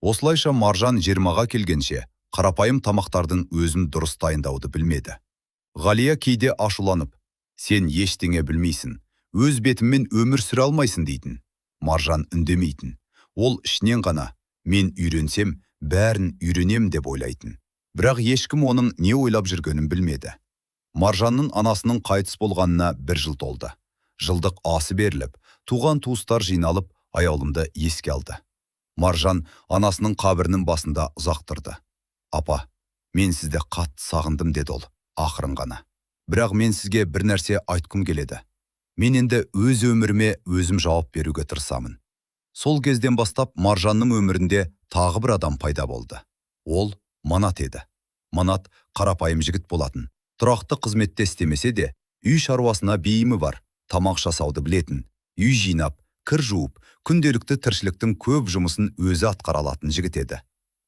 D: Осылайша Маржан 20-ға келгенше қарапайым тамақтардың өзін дұрыс дайындауды білмеді. Ғалия кейде ашуланып, сен ештеңе білмейсің, өз бетіммен өмір сүре алмайсың дейтін. Маржан үндемейтін. Ол ішінен ғана, мен үйренсем, бәрін үйренем деп ойлайтын. Бірақ ешкім оның не ойлап жүргенін білмеді. Маржанның анасының қайтыс болғанына бір жыл толды. Жылдық асы беріліп, туған туыстар жиналып, Аяулымды еске алды. Маржан анасының қабірінің басында ұзақ тұрды. Апа, мен сізді қатты сағындым, деді ол ақырын ғана. Бірақ мен сізге бір нәрсе айтқым келеді. Мен енді өз өміріме өзім жауап беруге тырысамын. Сол кезден бастап Маржанның өмірінде тағы бір адам пайда болды. Ол Манат еді. Манат қарапайым жігіт болатын. Тұрақты қызметте істемесе де, үй шаруасына бейімі бар, тамақ жасауды білетін, үй жинап, кір жуып, күнделікті тіршіліктің көп жұмысын өзі атқара алатын жігіт еді.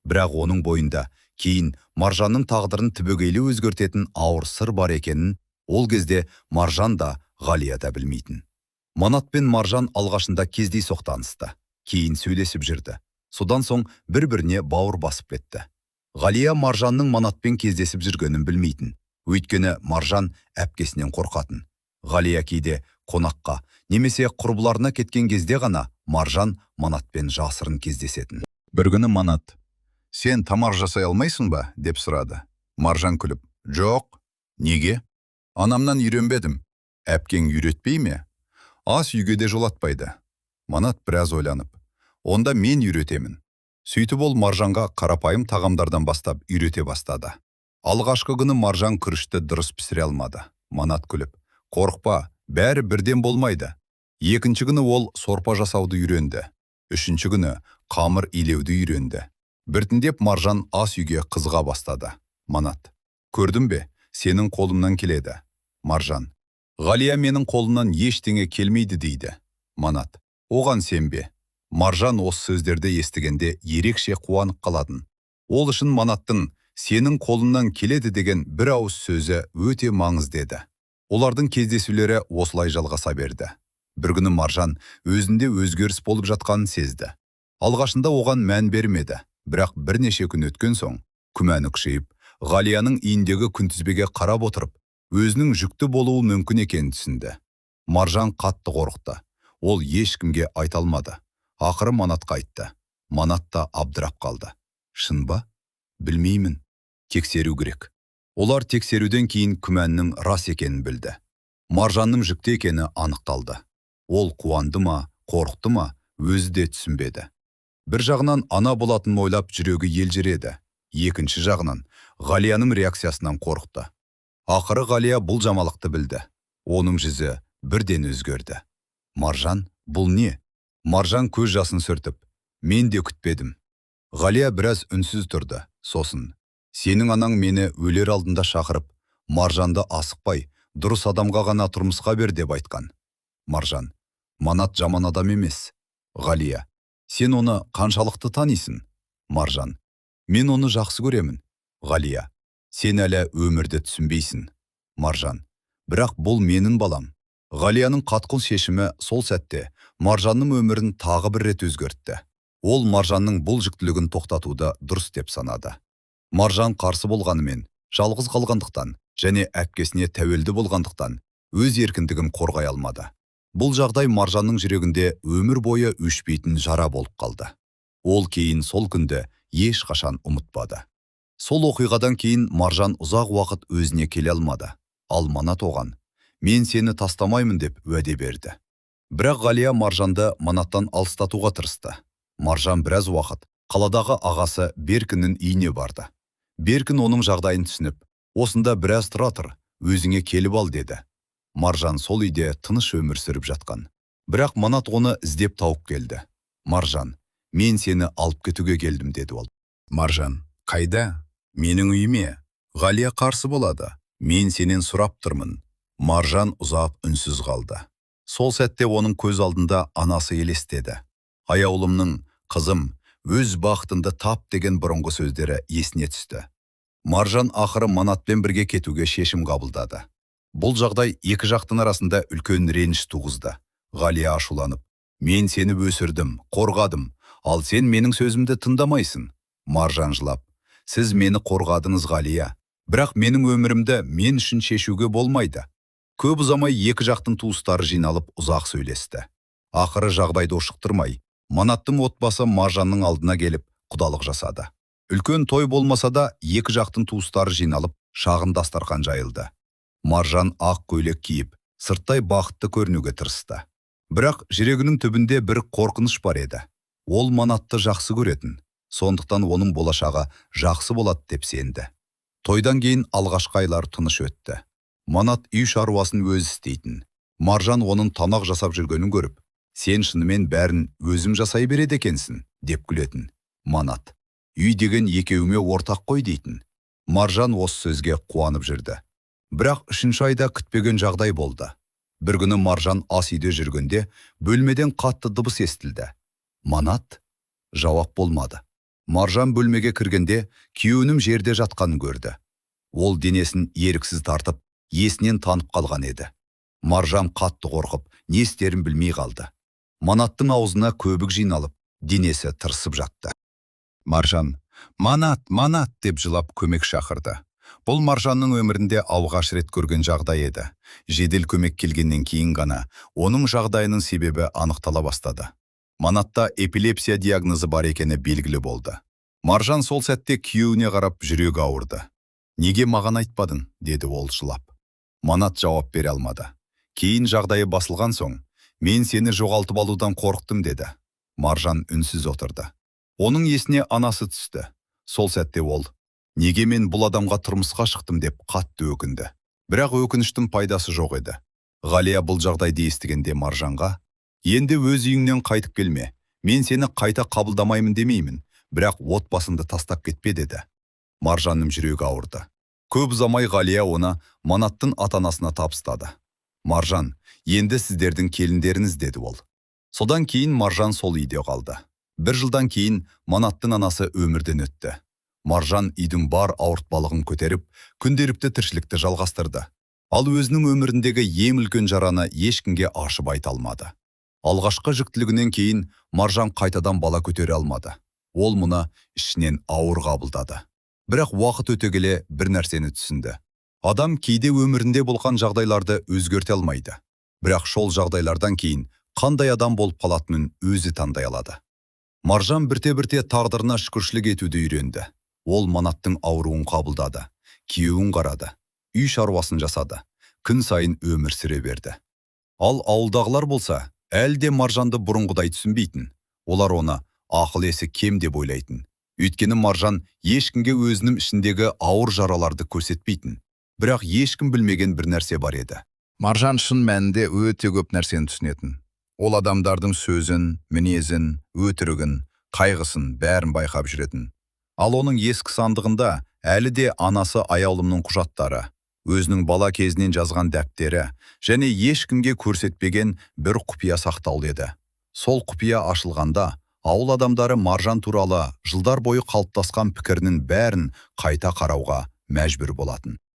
D: Бірақ оның бойында кейін Маржанның тағдырын түбегейлі өзгертетін ауыр сыр бар екенін ол кезде Маржан да, Ғалия да білмейтін. Манат пен Маржан алғашында кездейсоқ танысты, кейін сөйлесіп жүрді. Содан соң бір-біріне бауыр басып кетті. Ғалия Маржанның Манатпен кездесіп жүргенін білмейтін. Өйткені Маржан әпкесінен қорқатын. Ғалия кейде қонаққа немесе құрбыларына кеткен кезде ғана Маржан Манатпен жасырын кездесетін.
B: Бір күні Манат, «Сен тамақ жасай алмайсың ба?» деп сұрады. Маржан күліп, «Жоқ». «Неге?» «Анамнан үйренбедім». «Әпкең үйретпей ме?» «Ас үйге де жолатпайды». Манат біраз ойланып, «Онда мен үйретемін». Сөйтіп ол Маржанға қарапайым тағамдардан бастап үйрете бастады. Алғашқы күні Маржан күрішті дұрыс пісіре алмады. Манат күліп, «Қорықпа, бәрі бірден болмайды». Екінші күні ол сорпа жасауды үйренді. Үшінші күні қамыр илеуді үйренді. Біртіндеп Маржан ас үйге қызыға бастады. Манат, «Көрдің бе, сенің қолымнан келеді». Маржан, «Ғалия менің қолымнан ештеңе келмейді дейді». Манат, «Оған сенбе». Маржан осы сөздерді естігенде ерекше қуанып қалатын. Ол үшін Манаттың сенің қолыңнан келеді деген бір ауыз сөзі өте маңызды еді. Олардың кездесулері осылай жалғаса берді. Бір күні Маржан өзінде өзгеріс болып жатқанын сезді. Алғашында оған мән бермеді, бірақ бірнеше күн өткен соң күмәні күшейіп, Ғалияның үйіндегі күнтізбеге қарап отырып, өзінің жүкті болуы мүмкін екенін түсінді. Маржан қатты қорықты. Ол ешкімге айта алмады. Ақыры Манатқа айтты. Манат та абдырап қалды. Шын ба? Білмеймін. Тексеру керек. Олар тексеруден кейін күмәннің рас екенін білді. Маржанның жүкті екені анықталды. Ол қуанды ма, қорықты ма, өзі де түсінбеді.
A: Бір жағынан ана болатынын ойлап жүрегі елжіреді. Екінші жағынан Ғалияның реакциясынан қорықты. Ақыры Ғалия бұл жамалықты білді. Оның жүзі бірден өзгерді. Маржан, бұл не? Маржан көз жасын сүртіп, мен де күтпедім. Ғалия біраз үнсіз тұрды. Сосын, сенің анаң мені өлер алдында шақырып, Маржанды асықпай, дұрыс адамға ғана тұрмысқа бер деп айтқан. Маржан, Манат жаман адам емес. Ғалия, сен оны қаншалықты танисың? Маржан, мен оны жақсы көремін. Ғалия, сен әлі өмірді түсінбейсің. Маржан, бірақ бұл менің балам. Ғалияның қатқыл шешімі сол сәтте Маржанның өмірін тағы бір рет өзгертті. Ол Маржанның бұл жүктілігін тоқтатуды дұрыс деп санады. Маржан қарсы болғанымен, жалғыз қалғандықтан және әпкесіне тәуелді болғандықтан өз еркіндігін қорғай алмады. Бұл жағдай Маржанның жүрегінде өмір бойы өшпейтін жара болып қалды. Ол кейін сол күнді ешқашан ұмытпады. Сол оқиғадан кейін Маржан ұзақ уақыт өзіне келе алмады. Ал Манат оған, мен сені тастамаймын деп уәде берді. Бірақ Ғалия Маржанды Манаттан алыстатуға тырысты. Маржан біраз уақыт қаладағы ағасы Беркіннің үйіне барды. Беркін оның жағдайын түсініп, осында біраз тұра тұр, өзіңе келіп ал деді. Маржан сол үйде тыныш өмір сүріп жатқан. Бірақ Манат оны іздеп тауып келді. Маржан, мен сені алып кетуге келдім, деді ол.
C: Маржан, қайда? Менің үйіме. Ғалия қарсы болады. Мен сенен сұрап тұрмын. Маржан ұзақ үнсіз қалды.
A: Сол сәтте оның көз алдында анасы елестеді. Аяулымның, қызым, өз бақытыңды тап деген бұрынғы сөздері есіне түсті. Маржан ақыры Манатпен бірге кетуге шешім қабылдады. Бұл жағдай екі жақтың арасында үлкен реніш туғызды. Ғалия ашуланып, мен сені өсірдім, қорғадым, ал сен менің сөзімді тыңдамайсың. Маржан жылап, сіз мені қорғадыңыз, Ғалия, бірақ менің өмірімді мен үшін шешуге болмайды. Көп ұзамай екі жақтың туыстары жиналып ұзақ сөйлесті. Ақыры жағдайды ушықтырмай, Манаттың отбасы Маржанның алдына келіп құдалық жасады. Үлкен той болмаса да екі жақтың туыстары жиналып шағын дастархан жайылды. Маржан ақ көйлек киіп, сырттай бақытты көрінуге тырысты. Бірақ жүрегінің түбінде бір қорқыныш бар еді. Ол Манатты жақсы көретін, сондықтан оның болашағы жақсы болады деп сенді. Тойдан кейін алғашқы айлар тыныш өтті. Манат үй шаруасын өзі істейтін. Маржан оның тамақ жасап жүргенін көріп, сен шынымен бәрін өзім жасай береді екенсің, деп күлетін. Манат, үй деген екеуіме ортақ қой дейтін. Маржан осы сөзге қуанып жүрді. Бірақ үшінші айда күтпеген жағдай болды. Бір күні Маржан ас үйде жүргенде бөлмеден қатты дыбыс естілді. Манат? Жауап болмады. Маржан бөлмеге кіргенде күйеуінің жерде жатқанын көрді. Ол денесін еріксіз тартып, есінен танып қалған еді. Маржан қатты қорқып, не істерін білмей қалды. Манаттың аузына көбік жиналып, денесі тырысып жатты.
C: Маржан, Манат, Манат деп жылап көмек шақырды. Бұл Маржанның өмірінде алғаш рет көрген жағдай еді. Жедел көмек келгеннен кейін ғана оның жағдайының себебі анықтала бастады. Манатта эпилепсия диагнозы бар екені белгілі болды. Маржан сол сәтте күйеуіне қарап жүрегі ауырды. Неге маған айтпадың, деді ол жылап. Манат жауап бере алмады. Кейін жағдайы басылған соң, мен сені жоғалтып алудан қорықтым, деді. Маржан үнсіз отырды. Оның есіне анасы түсті. Сол сәтте ол, неге мен бұл адамға тұрмысқа шықтым деп қатты өкінді. Бірақ өкініштің пайдасы жоқ еді. Ғалия бұл жағдайды естігенде Маржанға, енді өз үйіңнен қайтып келме, мен сені қайта қабылдамаймын демеймін, бірақ отбасыңды тастап кетпе, деді. Маржанның жүрегі ауырды. Көп ұзамай Ғалия оны Манаттың ата-анасына табыстады. Маржан, енді сіздердің келіндеріңіз, деді ол. Содан кейін Маржан сол үйде қалды. Бір жылдан кейін Манаттың анасы өмірден өтті. Маржан үйдің бар ауыртпалығын көтеріп, күнделікті тіршілікті жалғастырды. Ал өзінің өміріндегі ең үлкен жараны ешкімге ашып айта алмады. Алғашқы жүктілігінен кейін Маржан қайтадан бала көтере алмады. Ол мұны ішінен ауыр қабылдады. Бірақ уақыт өте келе бір нәрсені түсінді. Адам кейде өмірінде болған жағдайларды өзгерте алмайды. Бірақ сол жағдайлардан кейін қандай адам болып қалатынын өзі таңдай алады. Маржан бірте-бірте тағдырына шүкіршілік етуді үйренді. Ол Манаттың ауруын қабылдады, күйеуін қарады, үй шаруасын жасады, күн сайын өмір сүре берді. Ал ауылдағылар болса, әлі де Маржанды бұрынғыдай түсінбейтін. Олар оны
A: ақыл-есі кем деп ойлайтын. Өйткені Маржан ешкімге өзінің ішіндегі ауыр жараларды көрсетпейтін. Бірақ ешкім білмеген бір нәрсе бар еді.
C: Маржан шын мәнінде өте көп нәрсені түсінетін. Ол адамдардың сөзін, мінезін, өтірігін, қайғысын бәрін байқап жүретін.
A: Ал оның ескі сандығында әлі де анасы Аяулымның құжаттары, өзінің бала кезінен жазған дәптері және ешкімге көрсетпеген бір құпия сақтаулы еді. Сол құпия ашылғанда ауыл адамдары Маржан туралы жылдар бойы қалыптасқан пікірінің бәрін қайта қарауға мәжбүр болатын.